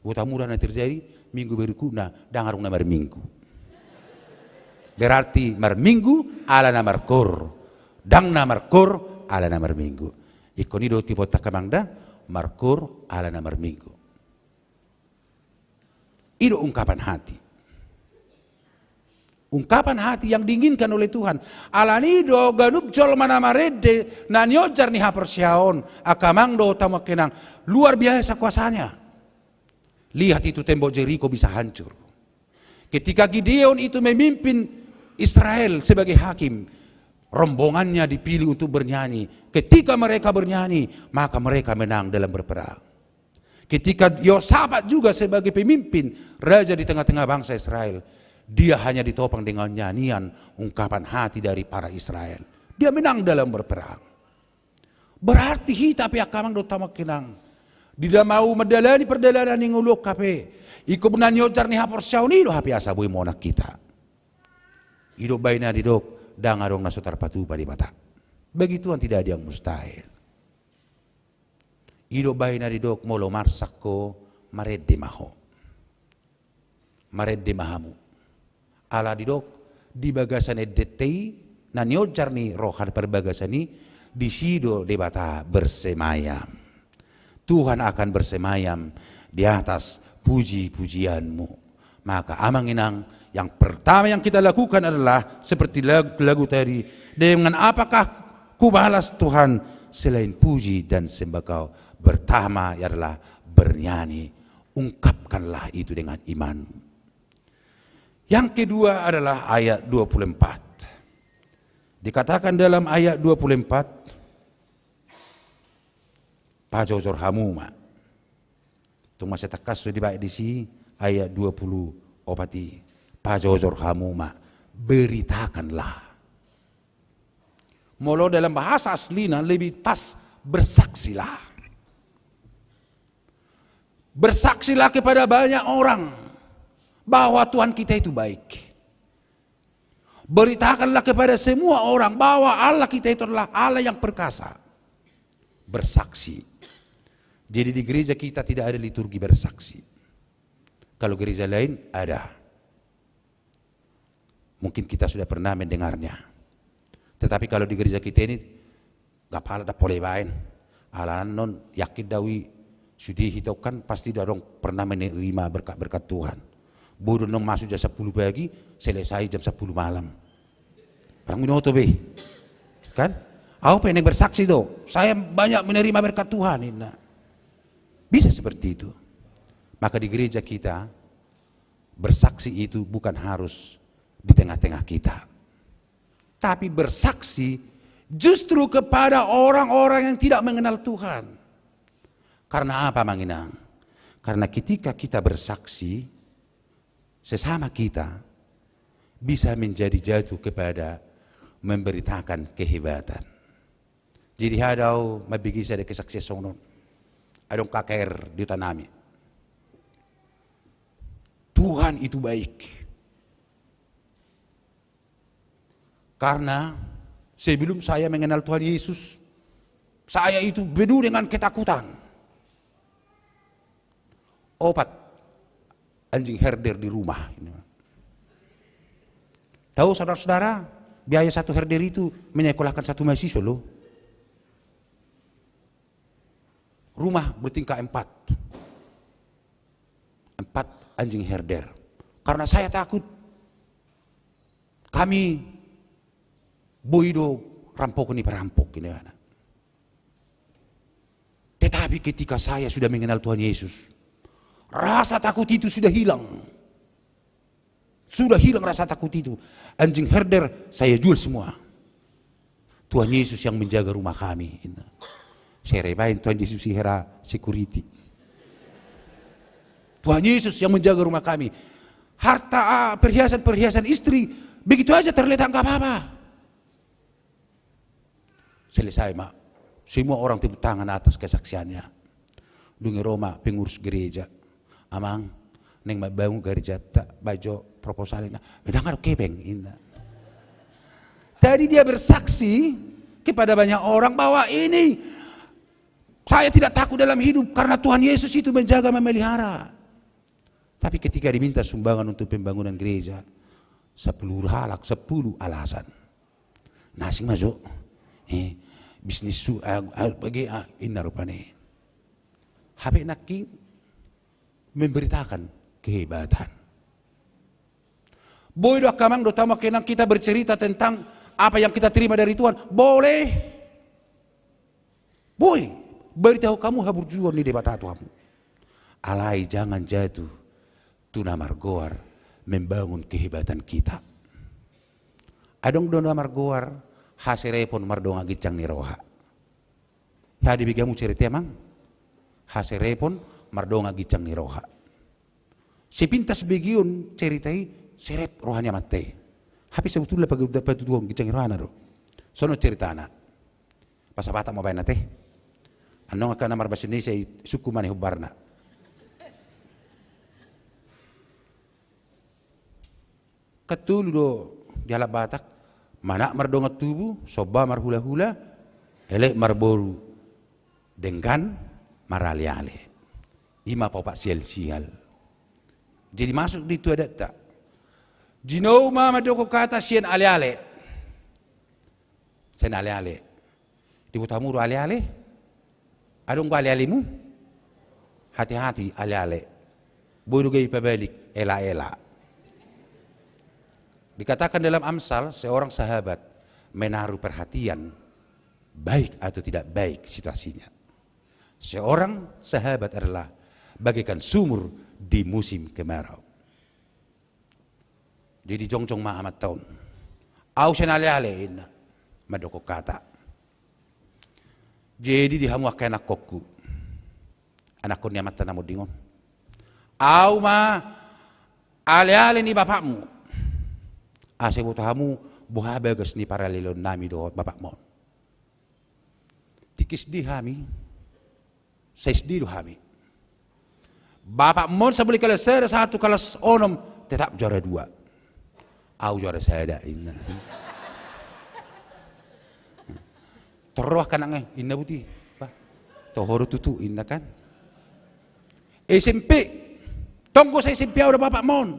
Boto hamu da na terjadi, minggu berikutna, ndang adong na marminggu. Berarti marminggu alana markoor. Ndang na markoor alana marminggu. Ingkon i do tipontangki, Amang, da, markoor alana marminggu. I do ungkapan hati. Ungkapan hati yang diinginkan oleh Tuhan. Alani do ganup jolma na marende na nionjar ni haporseaon, angka amang dohot hamu angka inang, luar biasa kuasanya. Lihat itu tembok Jeriko bisa hancur. Ketika Gideon itu memimpin Israel sebagai hakim, rombongannya dipilih untuk bernyanyi. Ketika mereka bernyanyi, maka mereka menang dalam berperang. Ketika Yosafat juga sebagai pemimpin, raja di tengah-tengah bangsa Israel, dia hanya ditopang dengan nyanyian ungkapan hati dari para Israel. Dia menang dalam berperang. Berarti hita pe angka amang dohot hamu angka inang, di na mau mandalani pardalanan ni ngolu on hape, ingkon na nionjar ni haporseaon i do hape asa boi monang hita. I do umbahen na didok, ndang adong na so tarpatupa Debata. Bagi Tuhan tidak ada yang mustahil. I do umbahen na didok, molo marsak ho, marende ma ho. Marende ma hamu. Ala didok, di bagasan endenta i, na nionjar ni roha parbagasan i, disi do Debata bersemayam. Tuhan akan bersemayam di atas puji-pujianmu. Maka amang inang, yang pertama yang kita lakukan adalah seperti lag-, lagu tadi, dengan apakah kubalas Tuhan selain puji dan sembah Kau? Pertama adalah bernyanyi. Ungkapkanlah itu dengan iman. Yang kedua adalah ayat dua puluh empat. Dikatakan dalam ayat dua puluh empat, pajojor hamu ma. Tung masa tangkas so dibaen disi ayat dua puluh opat i. Pajojor hamu ma, beritakanlah. Molo dalam bahasa aslina lebih pas, bersaksilah. Bersaksilah kepada banyak orang bahwa Tuhan kita itu baik. Beritakanlah kepada semua orang bahwa Allah kita itu adalah Allah yang perkasa. Bersaksi. Jadi di gereja kita tidak ada liturgi bersaksi. Kalau gereja lain ada. Mungkin kita sudah pernah mendengarnya. Tetapi kalau di gereja kita ini, nggak pala, ndak pola dibaen. Alana annon yakin do au i, sude hita on kan pasti do adong pernah menerima berkat-berkat Tuhan. Boi do annon masuk jam sepuluh pagi, selesai jam sepuluh malam. Barang binoto be. Kan? Au pe naeng bersaksi do, saya banyak menerima berkat Tuhan, ninna. Bisa seperti itu. Maka di gereja kita, bersaksi itu bukan harus di tengah-tengah kita, tapi bersaksi justru kepada orang-orang yang tidak mengenal Tuhan. Karena apa, amang inang? Karena ketika kita bersaksi, sesama kita bisa menjadi jatuh kepada memberitakan kehebatan. Jadi hea do au mambege sada kesaksian songon on. Adong K K R di huta nami. Tuhan itu baik. Karena sebelum saya mengenal Tuhan Yesus, saya itu penuh dengan ketakutan. Opat anjing herder di rumah. Tahu, saudara-saudara, biaya satu herder itu menyekolahkan satu mahasiswa, loh. Rumah bertingkat empat. Empat anjing herder. Karena saya takut, kami boi do rampok ni perampok ini, anak. Tetapi ketika saya sudah mengenal Tuhan Yesus, rasa takut itu sudah hilang. Sudah hilang rasa takut itu. Anjing herder saya jual semua. Tuhan Yesus yang menjaga rumah kami. Saya rebain Tuhan Yesus i hera security. Tuhan Yesus yang menjaga rumah kami. Harta, ah, perhiasan-perhiasan istri begitu aja terletak, nggak apa-apa. Selesai ma. Semua orang tepuk tangan atas kesaksiannya. Dung i ro ma pengurus gereja. Amang, naeng mambangun gerejata, baen jo proposal, ninna. Ndang adong hepeng, ninna. Tadi dia bersaksi kepada banyak orang bahwa ini, saya tidak takut dalam hidup karena Tuhan Yesus itu menjaga, memelihara. Tapi ketika diminta sumbangan untuk pembangunan gereja, sepuluh halak, sepuluh alasan. Na asing ma jo. Eh, bisnis su, ah, ah, bage, ah, inna rupani. Hape nangkin memberitakan kehebatan. Boi do angka amang dohot hamu angka inang kita bercerita tentang apa yang kita terima dari Tuhan? Boleh. Boi, beritahu hamu haburjuon ni Debata tu hamu. Alai jangan jatuh tu na margoar membangun kehebatan kita. Adong do na margoar haserepon mardongan ginjang ni roha. Hea dibege hamu cerita i amang? Haserepon mardongan ginjang ni roha. Sepintas begeon cerita i, serep roha ni amanta i. Hape sebetulna page-, patuduhon ginjang ni rohana do. Songon on ceritana. Bahasa Batak ma baen ate. Annon angka na marbahaso Indonesia i sungkun ma na hombarna. Kan tolu do di halak Batak, manat mardongan tubu, somba marhulahula, elek marboru, denggan maraleale. I ma paopat sialsial. Jadi masuk di tu adatta. Jinou ma mandok hata sian aleale. Sian aleale. Diboto hamu do aleale? Adong do alealemu? Hati-hati aleale. Boi do gabe pabalik elaela. Dikatakan dalam Amsal, seorang sahabat menaruh perhatian baik atau tidak baik situasinya. Seorang sahabat adalah bagaikan sumur di musim kemarau. Jadi jongjong ma amanta on. Au sian aleale, inna. Mandok hata. Jadi di hamu angka anakkonku. Anakkon ni amanta na monding on. Au ma aleale ni bapakmu. Asa diboto hamu boha bagas ni paralealeonnami dohot bapakmu on. Tingki S D hami, sa S D do hami. Bapakmu on sampe mulai kelas sada, satu, kelas onom, tetap juara dua. Au juara sada, inna. Torroha angka anakna, inna buti. Bah, toho do tutu, inna kan. S M P, tong do sa S M P au dohot bapakmu on.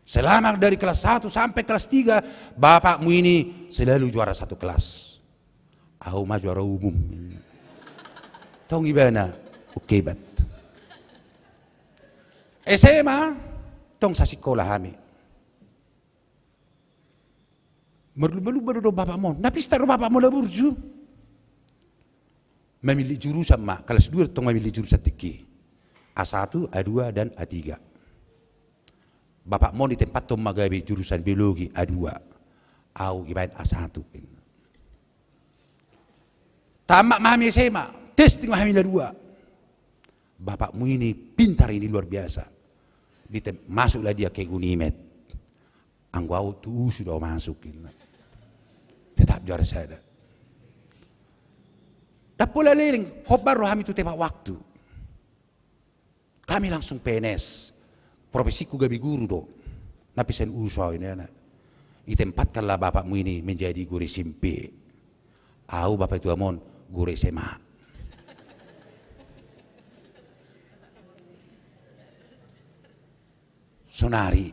Selama dari kelas satu sampai kelas tiga, bapakmu ini selalu juara satu kelas. Au ma juara umum. Tong ibana, oke bat. S M A, tong sasikola hami. Marlumba-lumba do dohot bapakmu on. Na pistar do bapakmu on na burju. Mamillit jurusan ma, kelas dua tong mamillit jurusan tingki. A satu, A dua, dan A tiga. Bapakmu on ditempathon ma gabe jurusan biologi A dua. Au ibaen A satu. Tamat ma hami S M A, testing ma hami na dua. Bapakmu ini pintar ini luar biasa. Ditem-, masuklah dia ke Unimed. Anggo au tu USU do masuk, inna. Tetap juara sada. Ndang pola leleng, hombar do hami tu tepat waktu. Kami langsung P N S. Profesingku gabe guru do. Lapisan USU au, inna. Ditempatkanlah bapakmu ini menjadi guru S M P. Au bapaktuamu on guru S M A. Sonari.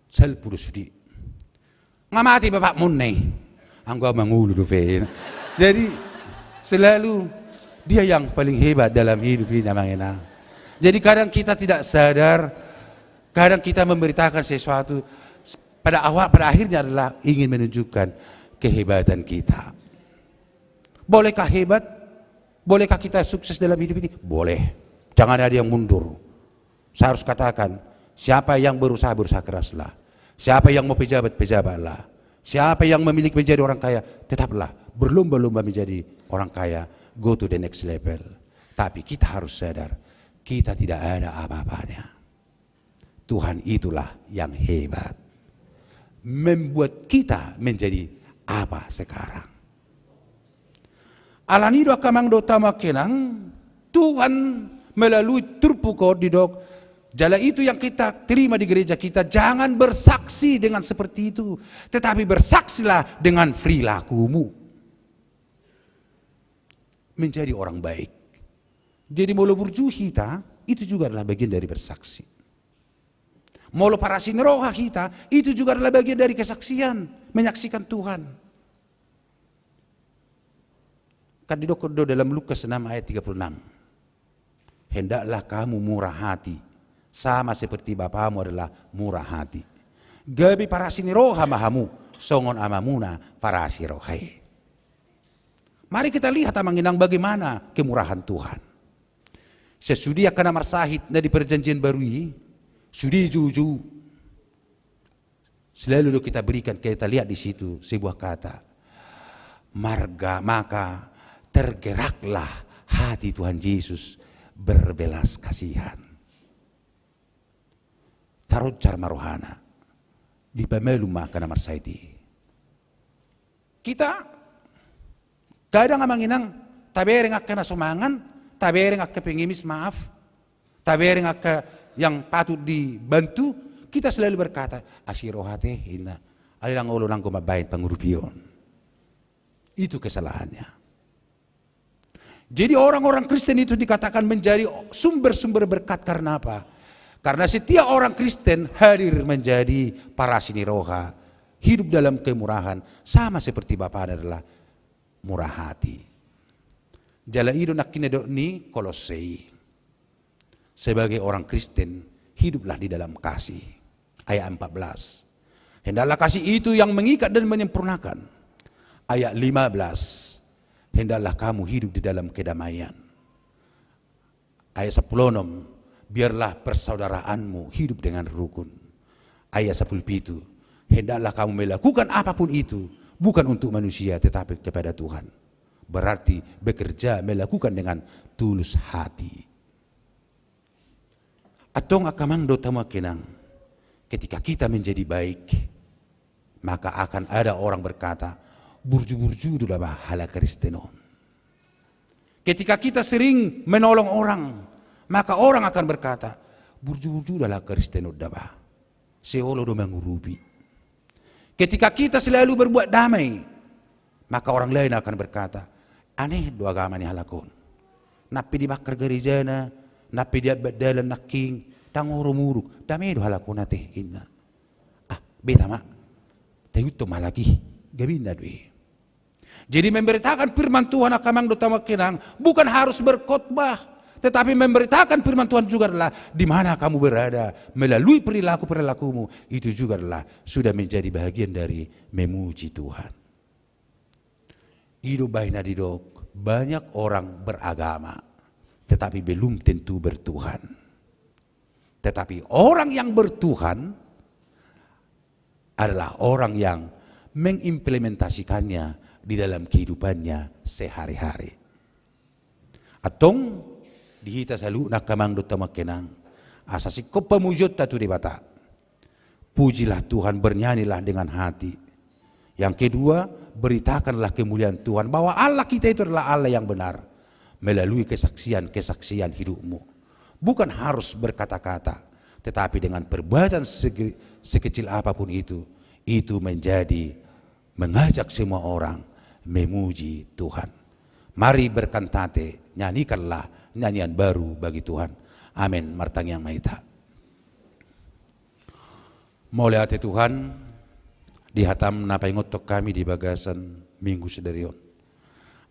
Salpu do sude. Nga mate bapakmu on na i. Anggo au mangolu dope. Jadi selalu dia yang paling hebat dalam hidup ini, amang inang. Jadi kadang kita tidak sadar, kadang kita memberitakan sesuatu, pada awal, pada akhirnya adalah ingin menunjukkan kehebatan kita. Bolehkah hebat? Bolehkah kita sukses dalam hidup ini? Boleh. Jangan ada yang mundur. Saya harus katakan, siapa yang berusaha, berusaha keraslah. Siapa yang mau pejabat, pejabatlah. Siapa yang memiliki, menjadi orang kaya, tetaplah berlomba-lomba menjadi orang kaya. Go to the next level. Tapi kita harus sadar, kita tidak ada apa-apanya. Tuhan itulah yang hebat. Membuat kita menjadi apa sekarang. Alani i do angka amang dohot hamu angka inang, Tuhan melalui turpuk on didok, jala itu yang kita terima di gereja kita, jangan bersaksi dengan seperti itu, tetapi bersaksilah dengan perilakumu. Menjadi orang baik. Jadi molo burju hita, itu juga adalah bagian dari bersaksi. Molo parasi ni roha hita, itu juga adalah bagian dari kesaksian, menyaksikan Tuhan. Kan didok do dalam Lukas enam ayat tiga puluh enam. Hendaklah kamu murah hati, sama seperti Bapamu adalah murah hati. Gabe parasi ni roha ma hamu, songon Amamuna parasi roha i. Mari kita lihat, Amang Inang, bagaimana kemurahan Tuhan. Sesudah angka na marsahit na di Perjanjian Baru i, sude joujou, selalu do kita berikan, kita lihat di situ sebuah kata, marga, maka tergeraklah hati Tuhan Yesus berbelas kasihan. Taroncar ma rohana, dipamalum ma angka na marsahit i. Kita kadang, Amang Inang, tabereng angka na so mangan, tabereng angka pengemis, maaf, tabereng angka yang patut dibantu, kita selalu berkata, "Asi roha ate," inna. Alai ndang olo nanggo mambahen pangurupion. Itu kesalahannya. Jadi orang-orang Kristen itu dikatakan menjadi sumber-sumber berkat karena apa? Karena setiap orang Kristen hadir menjadi parasi ni roha, hidup dalam kemurahan, sama seperti Bapana adalah murah hati. Jala i do nangkin na didok ni Kolosse i. Sebagai orang Kristen, hiduplah di dalam kasih. Ayat empat belas. Hendaklah kasih itu yang mengikat dan menyempurnakan. Ayat lima belas. Hendaklah kamu hidup di dalam kedamaian. Ayat sepuluh enam. Biarlah persaudaraanmu hidup dengan rukun. Ayat sepuluh pitu. Hendaklah kamu melakukan apapun itu, bukan untuk manusia, tetapi kepada Tuhan. Berarti bekerja, melakukan dengan tulus hati. Antong angka amang dohot hamu angka inang, ketika kita menjadi baik, maka akan ada orang berkata, "Burju-burju do daba halak Kristen on." Ketika kita sering menolong orang, maka orang akan berkata, "Burju-burju do halak Kristen on daba. Sai olo do mangurupi." Ketika kita selalu berbuat damai, maka orang lain akan berkata, "Aneh do agama ni halak on. Nang pe dibakar garejana, nang pe diambat dalan nangkin, ndang olo muruk, dame do halak on ate," inna. "Ah, beta ma, taihuthon ma halak i, gabinna do i." Jadi memberitakan firman Tuhan, angka amang dohot hamu angka inang, bukan harus berkhotbah, tetapi memberitakan firman Tuhan juga adalah di mana kamu berada, melalui perilaku-perilakumu, itu juga adalah sudah menjadi bahagian dari memuji Tuhan. I do umbahen na didok, banyak orang beragama, tetapi belum tentu bertuhan. Tetapi orang yang bertuhan adalah orang yang mengimplementasikannya di dalam kehidupannya sehari-hari. Antong, di hita saluhutna angka amang dohot hamu angka inang, asa singkop pamujionta tu Debata. Pujilah Tuhan, bernyanyilah dengan hati. Yang kedua, beritakanlah kemuliaan Tuhan, bahwa Allah kita itu adalah Allah yang benar, melalui kesaksian-kesaksian hidupmu. Bukan harus berkata-kata, tetapi dengan perbuatan sege-, sekecil apapun itu, itu menjadi mengajak semua orang memuji Tuhan. Mari berkantate, nyanyikanlah nyanyian baru bagi Tuhan. Amen. Martangiang ma hita. Mauliate Tuhan, di hataM na paingothon hami di bagasan Minggu sadari on.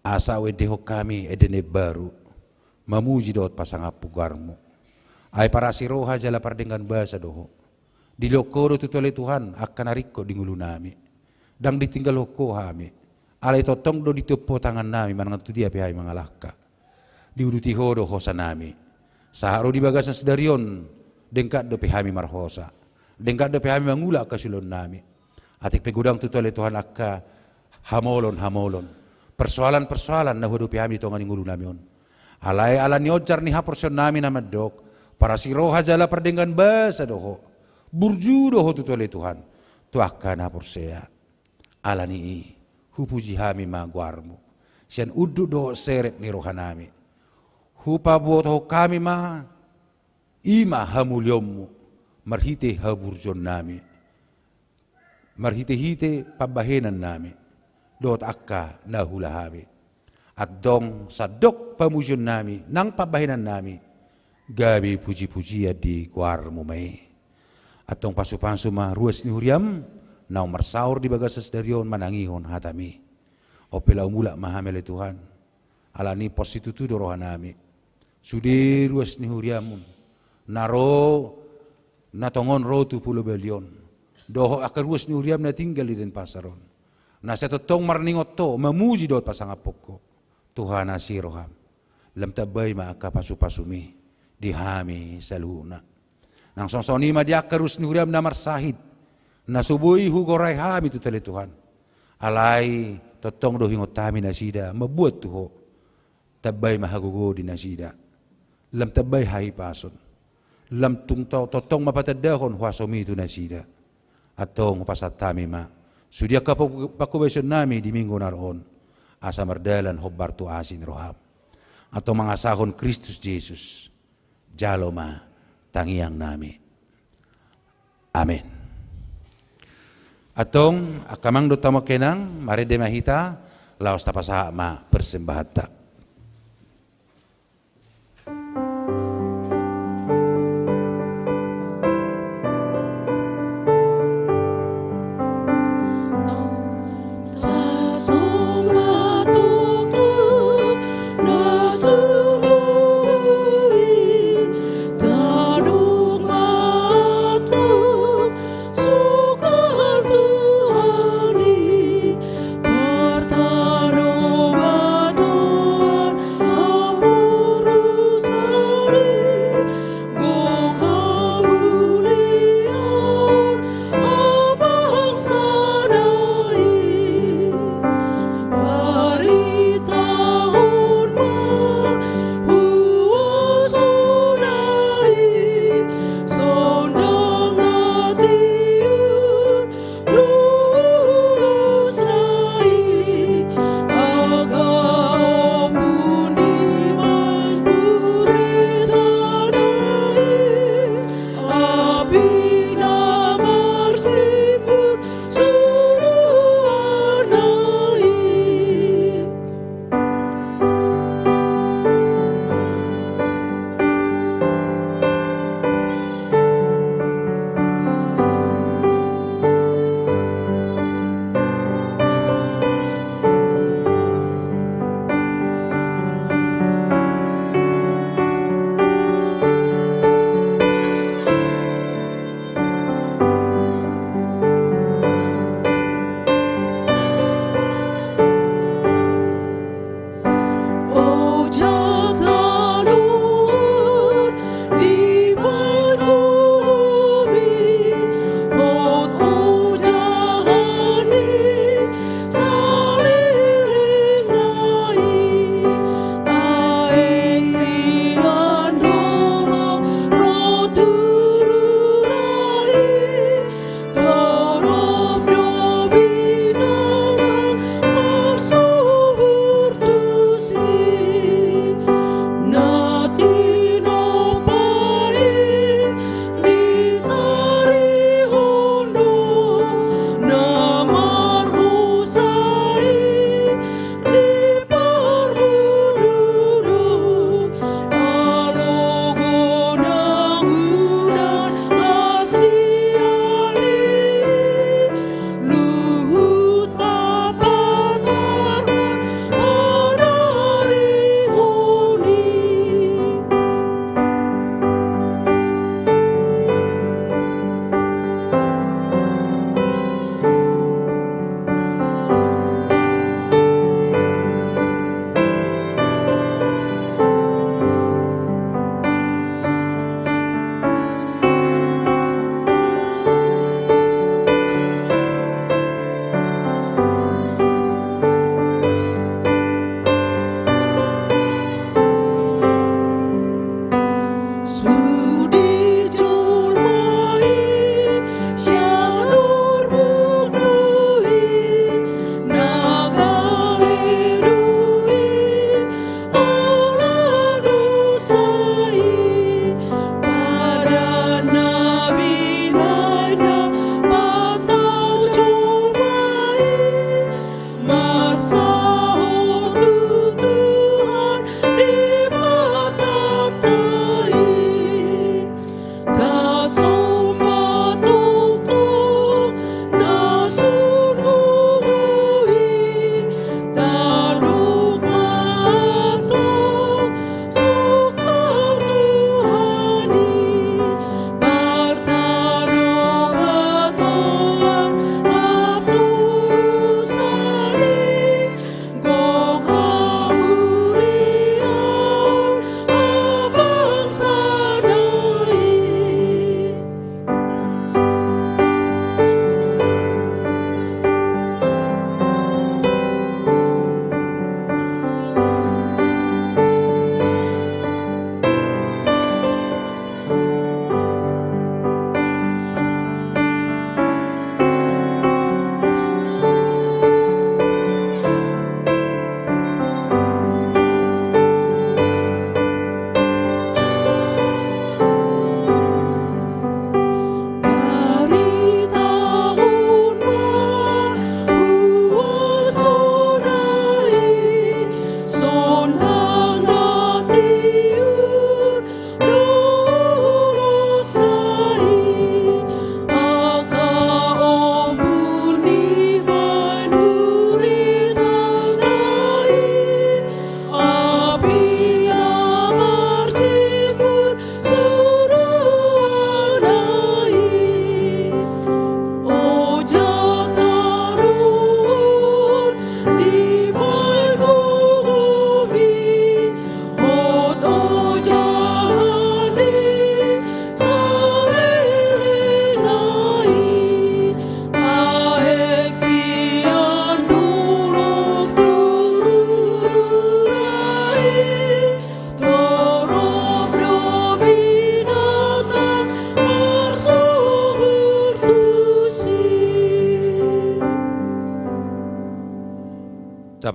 Asa huendehon hami ende na imbaru, mamuji dohot pasangaphon goarMu. Ai parasi roha jala pardenggan basa do Ho. Dilehon Ho do tutu ale Tuhan angka na ringkot di ngolunami. Ndang ditinggalhon Ho hami. Alai tongtong do ditiop Ho tangannami manang tu dia pe hami mangalangka. Diuduti Ho do hosanami. Sahat ro di bagasan sadari on, denggan dope hami marhosa. Denggan dope hami mangula angka siulaonnami. Atik pe godang tutu ale Tuhan angka hamolon-hamolon, persoalan-persoalan na huadopi hami di tonga ni ngolunami on. Alai ala ni onjar ni haporseaonnami na mandok, parasi roha jala pardenggan basa do Ho. Burju do Ho tutu ale Tuhan tu angka na porsea. Ala ni i, hupuji hami ma goarMu sian unduk dohot serep ni rohanami. Hupabotohon hami ma, i ma hamuliaonMu marhite haburjuonnami, marhite-hite pambahenannami dohot angka na huula hami. Antong sandok pamujionnami nang pambahenannami, gabe puji-pujian di goarMu ma i. Antong pasu-pasu ma ruas ni huriaM naung marsaor di bagasan sadari on manangihon hataMi. On pe laho mulak ma hami ale Tuhan. Ala ni i pos situtu do rohanami. Sude ruas ni huriaM on na ro, na tongon ro tu Pulo Bali on, dohot angka ruas ni huriam na tinggal di Denpasar on, na sai tongtong marningot Ho, mamuji dohot pasangaphon Ho. Tuhan, asi roham, lam tambai ma angka pasupasum i di hami saluhutna. Nang songon i ma di angka ruas ni huriam na marsahit, na so boi hugorai hami tu tali Tuhan, alai tongtong do huingot hami nasida mamboan tu Ho. Tambai ma hagogoon di nasida, lam tambai hahipason, lam tung to-, tongtong ma patandahon huasomi tu nasida. Antong hupasahat hami ma sude angka panghobasion nami di minggu na ro on, asa mardalan hombar tu asi ni roham. Antong mangasahon Kristus Jesus, jalo ma tangiang nami. Amen. Antong angka amang dohot hamu angka inang, marende ma hita, laos tapasahat ma persembahanta.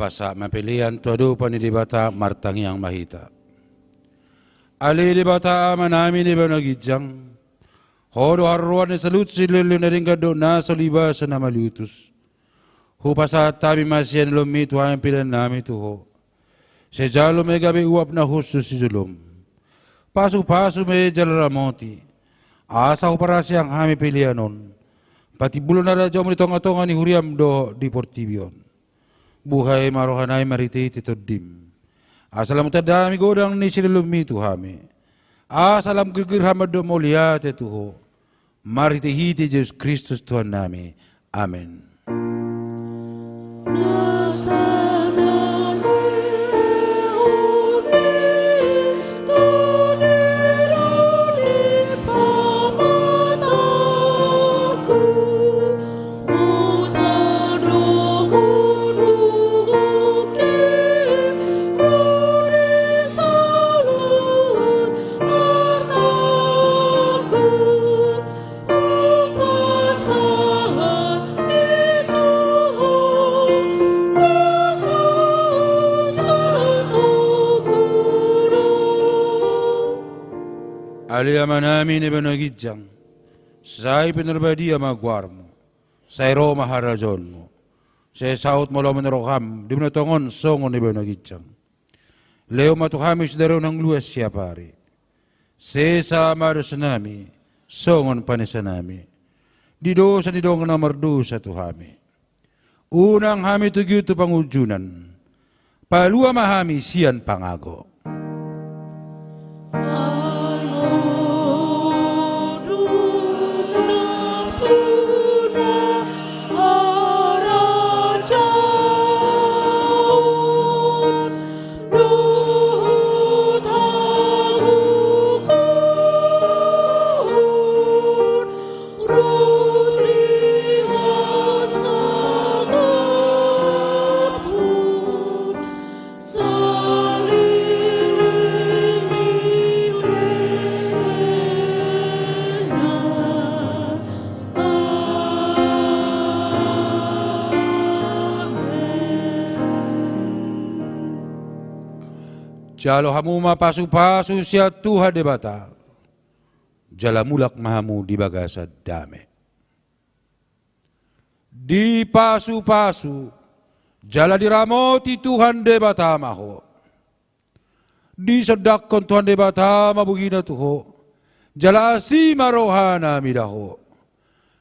Pasahat ma pelean tu adopan ni Debata, martangiang ma hita. Ale Debata Amanami na di banua ginjang, Ho do haroroan ni saluhut silehonlehon na denggan dohot na so libasa na maliutus. Hupasahat hami ma sian joloM i tu hami peleannami tu Ho. Sai jalo ma i gabe uap na hushus tu joloM. Pasupasu ma i jala ramoti, asa huparasiang hami pelean on patimbulhon harajaonMu di tongatonga ni huriaM dohot di portibi on. Buhai ma rohanami marhitehite TondiM, asa lam hutanda hami godang ni silehonlehonMi tu hami, asa lam girgir hami mandok mauliate tu Ho, marhitehite Jesus Kristus Tuhannami. Amen. Ale Amanami na di banua ginjang, sai pinarbadia ma goarMu. Sai ro ma harajaonMu. Sai saut ma ulaon ni rohaM di banua tonga on songon na di banua ginjang. Lehon ma tu hami sadari on hangoluan siapari. Sesa ma dosanami songon panesanami di dosa ni dongan na mardosa tu hami. Unang hami togion tu pangunjunan. Palua ma hami sian pangago. Jalo hamu ma pasupasu sian Tuhan Debata, jala mulak ma hamu di bagasan dame. Dipasupasu jala diramoti Tuhan Debata ma ho. Disondangkon Tuhan Debata ma bohina tu ho, jala asi ma rohana mida ho.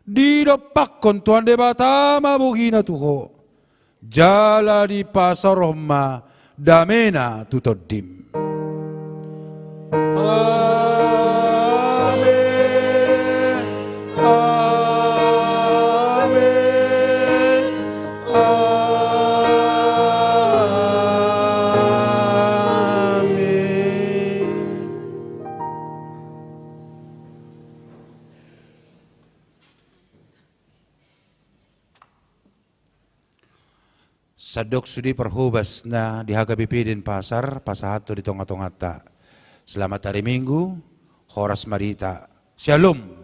Didompakkon Tuhan Debata ma bohina tu ho, jala dipasaorhon ma damena tu tondim. Amen. Amen. Amen. Sandok sude parhobas na di H K B P Denpasar, pasahathon di tongatonganta. Selamat hari Minggu, horas ma di hita. Shalom.